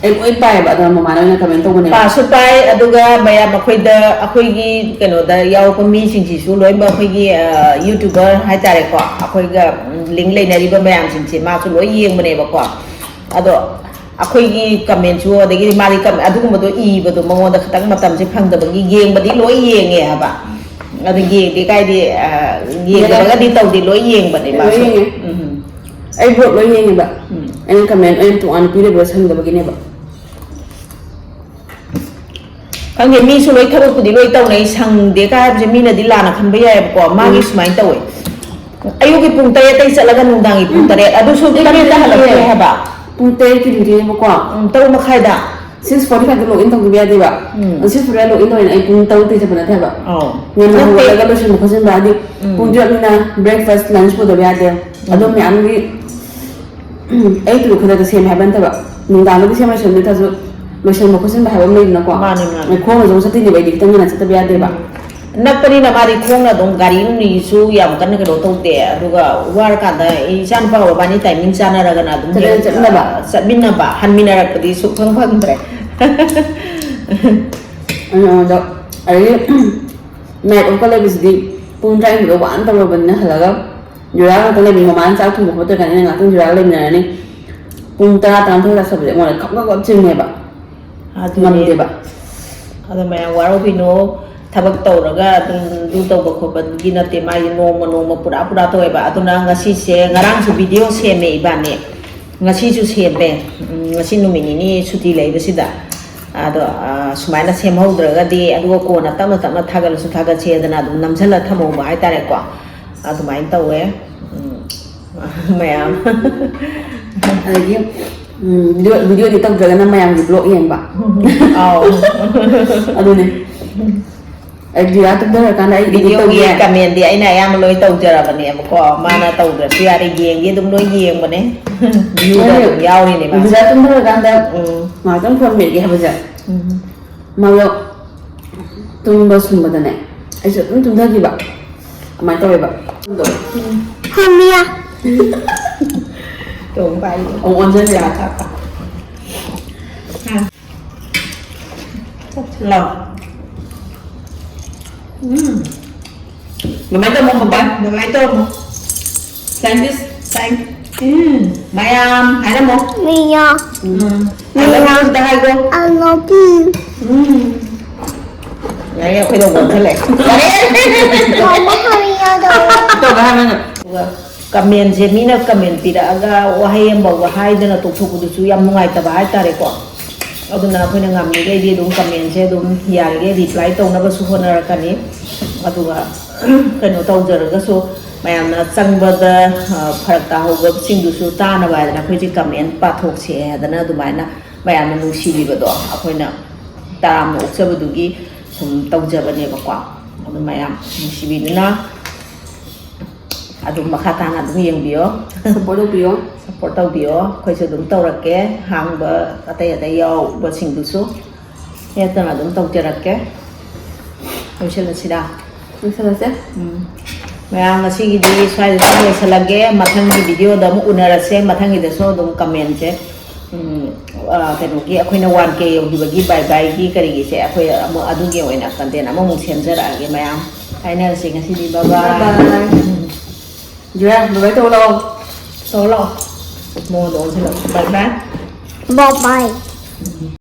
ꯑꯩ ꯂꯣꯏ ꯄꯥꯏꯌꯦꯕ, ꯑꯗꯣ ꯃꯃꯥꯅ ꯑꯣꯏꯅ ꯀꯃꯦꯟ ꯇꯧꯕꯅꯦꯕ꯫ ꯄꯥꯁꯨ ꯄꯥꯏ, ꯑꯗꯨꯒ ꯃꯌꯥꯝ ꯑꯩꯈꯣꯏꯗ, ꯑꯩꯈꯣꯏꯒꯤ ꯀꯩꯅꯣꯗ ꯌꯥꯎꯔꯛꯄ ꯃꯤꯁꯤꯡꯁꯤꯁꯨ ꯂꯣꯏꯅꯃꯛ ꯑꯩꯈꯣꯏꯒꯤ, ꯑ, YouTuber ꯍꯥꯏꯇꯥꯔꯦꯀꯣ, ꯑꯩꯈꯣꯏꯒ, ꯎꯝ, link ꯂꯩꯅꯔꯤꯕ ꯃꯌꯥꯝꯁꯤꯡꯁꯦ ꯃꯥꯁꯨ ꯂꯣꯏ ꯌꯦꯡꯕꯅꯦꯕꯀꯣ꯫ ꯑꯗꯣ ꯑꯩꯈꯣꯏꯒꯤ commentꯁꯨ, ꯑꯗꯒꯤꯗꯤ ꯃꯥꯗꯤ ꯀꯝ-, ꯑꯗꯨꯒꯨꯝꯕꯗꯣ ꯏꯕꯗꯣ ꯃꯉꯣꯟꯗ ꯈꯤꯇꯪ ꯃꯇꯝꯁꯦ ꯐꯪꯗꯕꯒꯤ ꯌꯦꯡꯕꯗꯤ ꯂꯣꯏ ꯌꯦꯡꯉꯦ ꯍꯥꯏꯕ꯫ ꯑꯗꯣ ꯌꯦꯡꯗꯦ ꯀꯥꯏꯗꯤ, ꯑ, ꯌꯦꯡꯗꯕꯒꯗꯤ ꯇꯧꯗꯦ, ꯂꯣꯏ ꯌꯦꯡꯕꯅꯦ ꯂꯣꯏ ꯃꯥꯁꯨ꯫ ꯌꯦꯡꯉꯦ꯫ ꯎꯝ꯫ ꯑꯩ vlog ꯂꯣꯏ ꯌꯦꯡꯉꯦꯕ꯫ ꯎꯝ꯫ ꯑꯩꯅ comment ꯑꯣꯏꯅ ꯇꯣꯉꯥꯟꯅ ꯄꯤꯔꯤꯕ ꯁꯪꯗꯕꯒꯤꯅꯦꯕ꯫ ꯈꯪꯗꯦ, ꯃꯤꯁꯨ ꯂꯣꯏ ꯊꯕꯛꯄꯨꯗꯤ ꯂꯣꯏ ꯇꯧꯅꯩ, ꯁꯪꯗꯦ ꯀꯥꯏ ꯍꯥꯏꯕꯁꯦ ꯃꯤꯅꯗꯤ ꯂꯥꯟꯅ ꯈꯟꯕ ꯌꯥꯏꯑꯕꯀꯣ꯫ ꯃꯥꯒꯤ ꯎꯝ꯫ ꯁꯨꯃꯥꯏꯅ ꯇꯧꯋꯦ, ꯑꯌꯨꯛꯀꯤ ꯄꯨꯡ ꯇꯔꯦꯠꯇꯩ ꯆꯠꯂꯒ ꯅꯨꯡꯗꯥꯡꯒꯤ ꯄꯨꯡ ꯎꯝ꯫ ꯇꯔꯦꯠ, ꯑꯗꯨꯁꯨ ꯇꯔꯦꯠꯇ ꯍꯜꯂꯛꯇꯣꯏ ꯍꯥꯏꯕ꯫ ꯄꯨꯡ ꯇꯔꯦꯠꯀꯤ dutyꯅꯦꯕꯀꯣ꯫ ꯎꯝ, ꯇꯔꯨꯛ ꯃꯈꯥꯏꯗ꯫ Six forty fiveꯇ log in ꯇꯧꯗꯕ ꯌꯥꯗꯦꯕ꯫ ꯎꯝ꯫ Six forty five log in ꯇꯧꯔꯦꯅ ꯑꯩ ꯄꯨꯡ ꯇꯔꯨꯛꯇꯩ ꯆꯠꯄ ꯅꯠꯇꯦ ꯍꯥꯏꯕ꯫ ꯑꯧ꯫ ꯉꯟꯅ ꯅꯠꯇꯦ꯫ ꯍꯧꯒꯠꯂꯒ ꯂꯣꯏꯁꯤꯟꯕ ꯈꯣꯠꯆꯤꯟꯕ, ꯍꯥꯏꯗꯤ ꯎꯝ꯫ ꯄꯨꯡ ꯇꯔꯦꯠꯅꯤꯅ breakfast, lunch ꯄꯨꯗꯕ ꯌꯥꯗꯦ꯫ ꯎꯝ꯫ ꯑꯗꯨ ꯃꯌꯥꯝꯒꯤ ꯎꯝ, ꯑꯌꯨꯛꯇꯨꯗ ꯈꯨꯗꯛꯇ ꯁꯦꯝꯃꯦ ꯍꯥꯏꯕ ꯅꯠꯇꯕ, ꯅꯨꯡꯗꯥꯡꯗꯨꯗꯤ ꯁꯦꯝꯃ ꯂꯣꯏꯁꯤꯟꯕ ꯅꯠꯇ꯭ꯔꯁꯨ, ꯂꯣꯏꯁꯤꯟꯕ ꯈꯣꯠꯆꯤꯟꯕ ꯍꯥꯏꯕ ꯑꯃ ꯂꯩꯗꯅꯀꯣ꯫ ꯃꯥꯅꯦ, ꯃꯥꯅꯦ꯫ ꯑꯩ ꯈꯣꯡꯅꯁꯨ ꯑꯃꯨꯛ ꯆꯠꯇꯣꯏꯅꯦꯕ, ꯑꯩꯗꯤ ꯈꯤꯇꯪ ꯉꯟꯅ ꯆꯠꯇꯕ ꯌꯥꯗꯦꯕ꯫ ꯎꯝ꯫ ꯅꯛꯄꯅꯤꯅ ꯃꯥꯗꯤ ꯈꯣꯡꯅ ꯑꯗꯨꯝ, ꯒꯥꯔꯤ ꯅꯨꯡꯂꯤꯁꯨ ꯌꯥꯝ ꯀꯟꯅ ꯀꯩꯅꯣ ꯇꯧꯗꯦ, ꯑꯗꯨꯒ ꯋꯥꯔꯀꯥꯟꯗ ꯑꯩ ꯏꯆꯥ ꯅꯨꯄꯥ ꯃꯕꯥꯅꯤ timing ꯆꯥꯟꯅꯔꯒꯅ ꯑꯗꯨꯝ ꯆꯠꯂꯦ, ꯍꯦꯛ, ꯆꯠꯃꯤꯟꯅꯕ꯫ ꯑ, ꯆꯠꯃꯤꯟꯅꯕ, ꯍꯟꯃꯤꯟꯅꯔꯛꯄꯗꯤ ꯁꯨꯛꯐꯪ ꯐꯪꯗ꯭ꯔꯦ꯫ ꯑꯩꯉꯣꯟꯗ, ꯑꯗꯒꯤ, night off ꯀ ꯂꯩꯕꯁꯤꯗꯤ ꯄꯨꯡ ꯇꯔꯥꯅꯤꯊꯣꯏꯗ ꯋꯥꯅ ꯇꯧꯔꯕꯅꯤꯅ ꯍꯜꯂꯒ ꯖꯨꯔꯥ ꯉꯥꯛꯇ ꯂꯩꯕꯅꯤ, ꯃꯃꯥꯅ ꯆꯥꯛ ꯊꯣꯡꯕ ꯈꯣꯠꯇ꯭ꯔꯀꯥꯟꯗ ꯑꯩꯅ ꯉꯥꯛꯇꯪ ꯖꯨꯔꯥꯒ ꯂꯩꯃꯤꯟꯅꯔꯅꯤ꯫ ꯄꯨꯡ ꯇꯔꯥ, ꯇꯔꯥꯃꯥꯊꯣꯏ ꯇꯥꯁꯜꯂꯛꯄꯁꯦ ꯑꯩꯉꯣꯟꯗ ꯈꯞ ꯈꯞ ꯈꯞ ꯆꯤꯡꯉꯦꯕ꯫ ꯑꯗꯨꯅꯦ꯫ ꯉꯝꯗꯦꯕ꯫ ꯑꯗꯣ ꯃꯌꯥꯝ ꯋꯥꯔꯧꯕꯤꯅꯣ, ꯊꯕꯛ ꯇꯧꯔꯒ ꯑꯗꯨꯝ ꯑꯗꯨ ꯇꯧꯕ ꯈꯣꯠꯄꯒꯤ ꯅꯠꯇꯦ, ꯃꯥꯒꯤ ꯅꯣꯡꯃ ꯅꯣꯡꯃ ꯄꯨꯔꯥ ꯄꯨꯔꯥ ꯇꯧꯋꯦꯕ꯫ ꯑꯗꯨꯅ ꯉꯁꯤꯁꯦ, ꯉꯔꯥꯡꯁꯨ video ꯁꯦꯝꯃꯦ ꯏꯕꯥꯅꯤ, ꯉꯁꯤꯁꯨ ꯁꯦꯝꯃꯦ꯫ ꯎꯝ, ꯉꯁꯤ ꯅꯨꯃꯤꯠ ꯅꯤꯅꯤ ꯁꯨꯇꯤ ꯂꯩꯕꯁꯤꯗ꯫ ꯑꯗꯣ, ꯑ, ꯁꯨꯃꯥꯏꯅ ꯁꯦꯝꯍꯧꯗ꯭ꯔꯒꯗꯤ, ꯑꯗꯨꯒ ꯀꯣꯟꯅ ꯇꯞꯅ ꯇꯞꯅ ꯊꯥꯒꯠꯂꯁꯨ ꯊꯥꯒꯠꯁꯦꯗꯅ ꯑꯗꯨꯝ ꯅꯝꯁꯤꯜꯂ ꯊꯝꯍꯧꯕ ꯍꯥꯏꯇꯥꯔꯦꯀꯣ꯫ ꯑꯗꯨꯃꯥꯏꯅ ꯇꯧꯋꯦ꯫ ꯎꯝ, ꯃꯌꯥꯝ꯫ ꯑꯗꯒꯤ, ꯎꯝ, video, video edit ꯇꯧꯗ꯭ꯔꯒꯅ ꯃꯌꯥꯝꯒꯤ vlog ꯌꯦꯡꯕ꯫ ꯑꯥꯎ꯫ ꯑꯗꯨꯅꯦ꯫ ꯑꯩ ꯖꯤꯔꯥ ꯇꯨꯝꯊꯔꯀꯥꯟꯗ ꯑꯩ edit videoꯒꯤ ꯇꯧꯒꯦ꯫ Commentꯗꯤ ꯑꯩꯅ ꯑꯌꯥꯝꯕ ꯂꯣꯏ ꯇꯧꯖꯔꯕꯅꯦꯕꯀꯣ꯫ ꯃꯥꯅ ꯇꯧꯗ꯭ꯔꯁꯨ ꯌꯥꯔꯦ, ꯌꯦꯡꯗꯤ ꯑꯗꯨꯝ ꯂꯣꯏ ꯌꯦꯡꯕꯅꯦ꯫ Viewꯗ ꯑꯗꯨꯝ ꯌꯥꯎꯔꯤꯅꯦ ꯃꯥꯁꯦ꯫ ꯖꯤꯔꯥ ꯇꯨꯝꯊꯔꯀꯥꯟꯗ ꯎꯝ꯫ ꯉꯥꯏꯍꯥꯛꯇꯪ phone ꯃꯦꯠꯀꯦ ꯍꯥꯏꯕꯁꯦ꯫ ꯎꯝ꯫ ꯃꯥꯗꯣ ꯇꯨꯝꯕ ꯁꯨꯝꯕꯗꯅꯦ, ꯑꯩꯁꯨ ꯑꯗꯨꯝ ꯇꯨꯝꯊꯈꯤꯕ꯫ ꯑꯗꯨꯃꯥꯏꯅ ꯇꯧꯋꯦꯕ꯫ ꯍꯣꯃꯤꯌꯥ꯫ ꯇꯣꯡ ꯄꯥꯏ꯫ ꯑꯃꯨꯛ ꯑꯣꯟꯁꯤꯟꯁꯤꯔꯥ? ꯂꯥꯎ꯫ ꯎꯝ꯫ ꯑꯗꯨꯃꯥꯏꯅ ꯇꯧꯕ ꯃꯄꯥꯟ꯫ ꯑꯗꯨꯃꯥꯏꯅ ꯇꯧꯕ꯫ Thank you꯫ Thank you꯫ ꯎꯝ꯫ ꯃꯌꯥꯝ ꯍꯥꯏꯔꯝꯃꯣ꯫ ꯃꯌꯥꯝ꯫ ꯎꯝ꯫ I love you ꯑꯝꯇ ꯍꯥꯏꯒꯣ꯫ I love you꯫ ꯎꯝ꯫ ꯌꯥꯔꯦ, ꯑꯩꯈꯣꯏꯗ ꯋꯥꯈꯜꯂꯦ꯫ ꯌꯥꯔꯦ꯫ ꯃꯃꯥ ꯍꯥꯏꯌꯣꯗꯣ꯫ ꯇꯧꯒꯦ ꯍꯥꯏꯕꯅ꯫ ꯑꯗꯨꯒ comment ꯁꯦ ꯃꯤꯅ comment ꯄꯤꯔꯛꯑꯒ ꯋꯥꯍꯩ ꯑꯃꯐꯥꯎꯕ ꯍꯥꯏꯗꯅ ꯇꯣꯛꯊꯣꯛꯄꯗꯨꯁꯨ ꯌꯥꯝ ꯅꯨꯡꯉꯥꯏꯇꯕ ꯍꯥꯏꯇꯥꯔꯦꯀꯣ꯫ ꯑꯗꯨꯅ ꯑꯩꯈꯣꯏꯅ ꯉꯝꯃꯤꯈꯩꯗꯤ ꯑꯗꯨꯝ comment ꯁꯦ ꯑꯗꯨꯝ ꯌꯥꯔꯤꯈꯩ reply ꯇꯧꯅꯕꯁꯨ ꯍꯣꯠꯅꯔꯛꯀꯅꯤ꯫ ꯑꯗꯨꯒ ꯀꯩꯅꯣ ꯇꯧꯖꯔꯒꯁꯨ ꯃꯌꯥꯝꯅ ꯆꯪꯕꯗ, ꯑ, ꯐꯔꯛ ꯇꯥꯍꯧꯕꯁꯤꯡꯗꯨꯁꯨ ꯇꯥꯅꯕ ꯍꯥꯏꯗꯅ ꯑꯩꯈꯣꯏꯁꯦ comment ꯄꯥꯊꯣꯛꯁꯦ ꯍꯥꯏꯗꯅ ꯑꯗꯨꯃꯥꯏꯅ ꯃꯌꯥꯝꯅ ꯅꯨꯡꯁꯤꯕꯤꯕꯗꯣ ꯑꯩꯈꯣꯏꯅ ꯇꯔꯥꯝꯅ ꯑꯣꯛꯆꯕꯗꯨꯒꯤ ꯁꯨꯝ ꯇꯧꯖꯕꯅꯦꯕꯀꯣ꯫ ꯑꯗꯨ ꯃꯌꯥꯝ ꯅꯨꯡꯁꯤꯕꯤꯗꯨꯅ ꯑꯗꯨꯝ ꯃꯈꯥ ꯇꯥꯅ ꯑꯗꯨꯝ ꯌꯦꯡꯕꯤꯌꯣ꯫ Support ꯇꯧꯕꯤꯌꯣ꯫ Support ꯇꯧꯕꯤꯌꯣ꯫ ꯑꯩꯈꯣꯏꯁꯨ ꯑꯗꯨꯝ ꯇꯧꯔꯛꯀꯦ꯫ ꯍꯥꯡꯕ ꯑꯇꯩ ꯑꯇꯩ ꯌꯥꯎꯕꯁꯤꯡꯗꯨꯁꯨ ꯂꯦꯞꯇꯅ ꯑꯗꯨꯝ ꯇꯧꯖꯔꯛꯀꯦ꯫ ꯂꯣꯏꯁꯤꯜꯂꯁꯤꯔꯥ? ꯂꯣꯏꯁꯤꯜꯂꯁꯦ꯫ ꯎꯝ꯫ ꯃꯌꯥꯝ ꯉꯁꯤꯒꯤꯗꯤ ꯁ꯭ꯋꯥꯏꯗ ꯑꯗꯨꯝ ꯂꯣꯏꯁꯤꯜꯂꯒꯦ꯫ ꯃꯊꯪꯒꯤ video ꯗ ꯑꯃꯨꯛ ꯎꯅꯔꯁꯦ꯫ ꯃꯊꯪꯒꯤꯗꯁꯨ ꯑꯗꯨꯝ comment ꯁꯦ ꯎꯝ, ꯑ, ꯀꯩꯅꯣꯒꯤ ꯑꯩꯈꯣꯏꯅ one K ꯌꯧꯈꯤꯕꯒꯤ bye bye ꯒꯤ ꯀꯔꯤꯒꯤꯁꯦ ꯑꯩꯈꯣꯏ ꯑꯃꯨꯛ ꯑꯗꯨꯒꯤ ꯑꯣꯏꯅ content ꯑꯃꯃꯨꯛ ꯁꯦꯝꯖꯔꯛꯑꯒꯦ ꯃꯌꯥꯝ꯫ ꯀꯥꯏꯅꯔꯁꯦ ꯉꯁꯤꯗꯤ꯫ Bye bye꯫ Bye bye꯫ ꯖꯨꯌꯥ, bye bye ꯇꯧꯔꯣ ꯂꯥꯛꯑꯣ꯫ ꯇꯧꯔꯣ ꯂꯥꯛꯑꯣ꯫ ꯃꯉꯣꯟꯗ ꯑꯣꯟꯁꯤꯜꯂꯛꯑꯣ꯫ Bye bye꯫ Bye bye꯫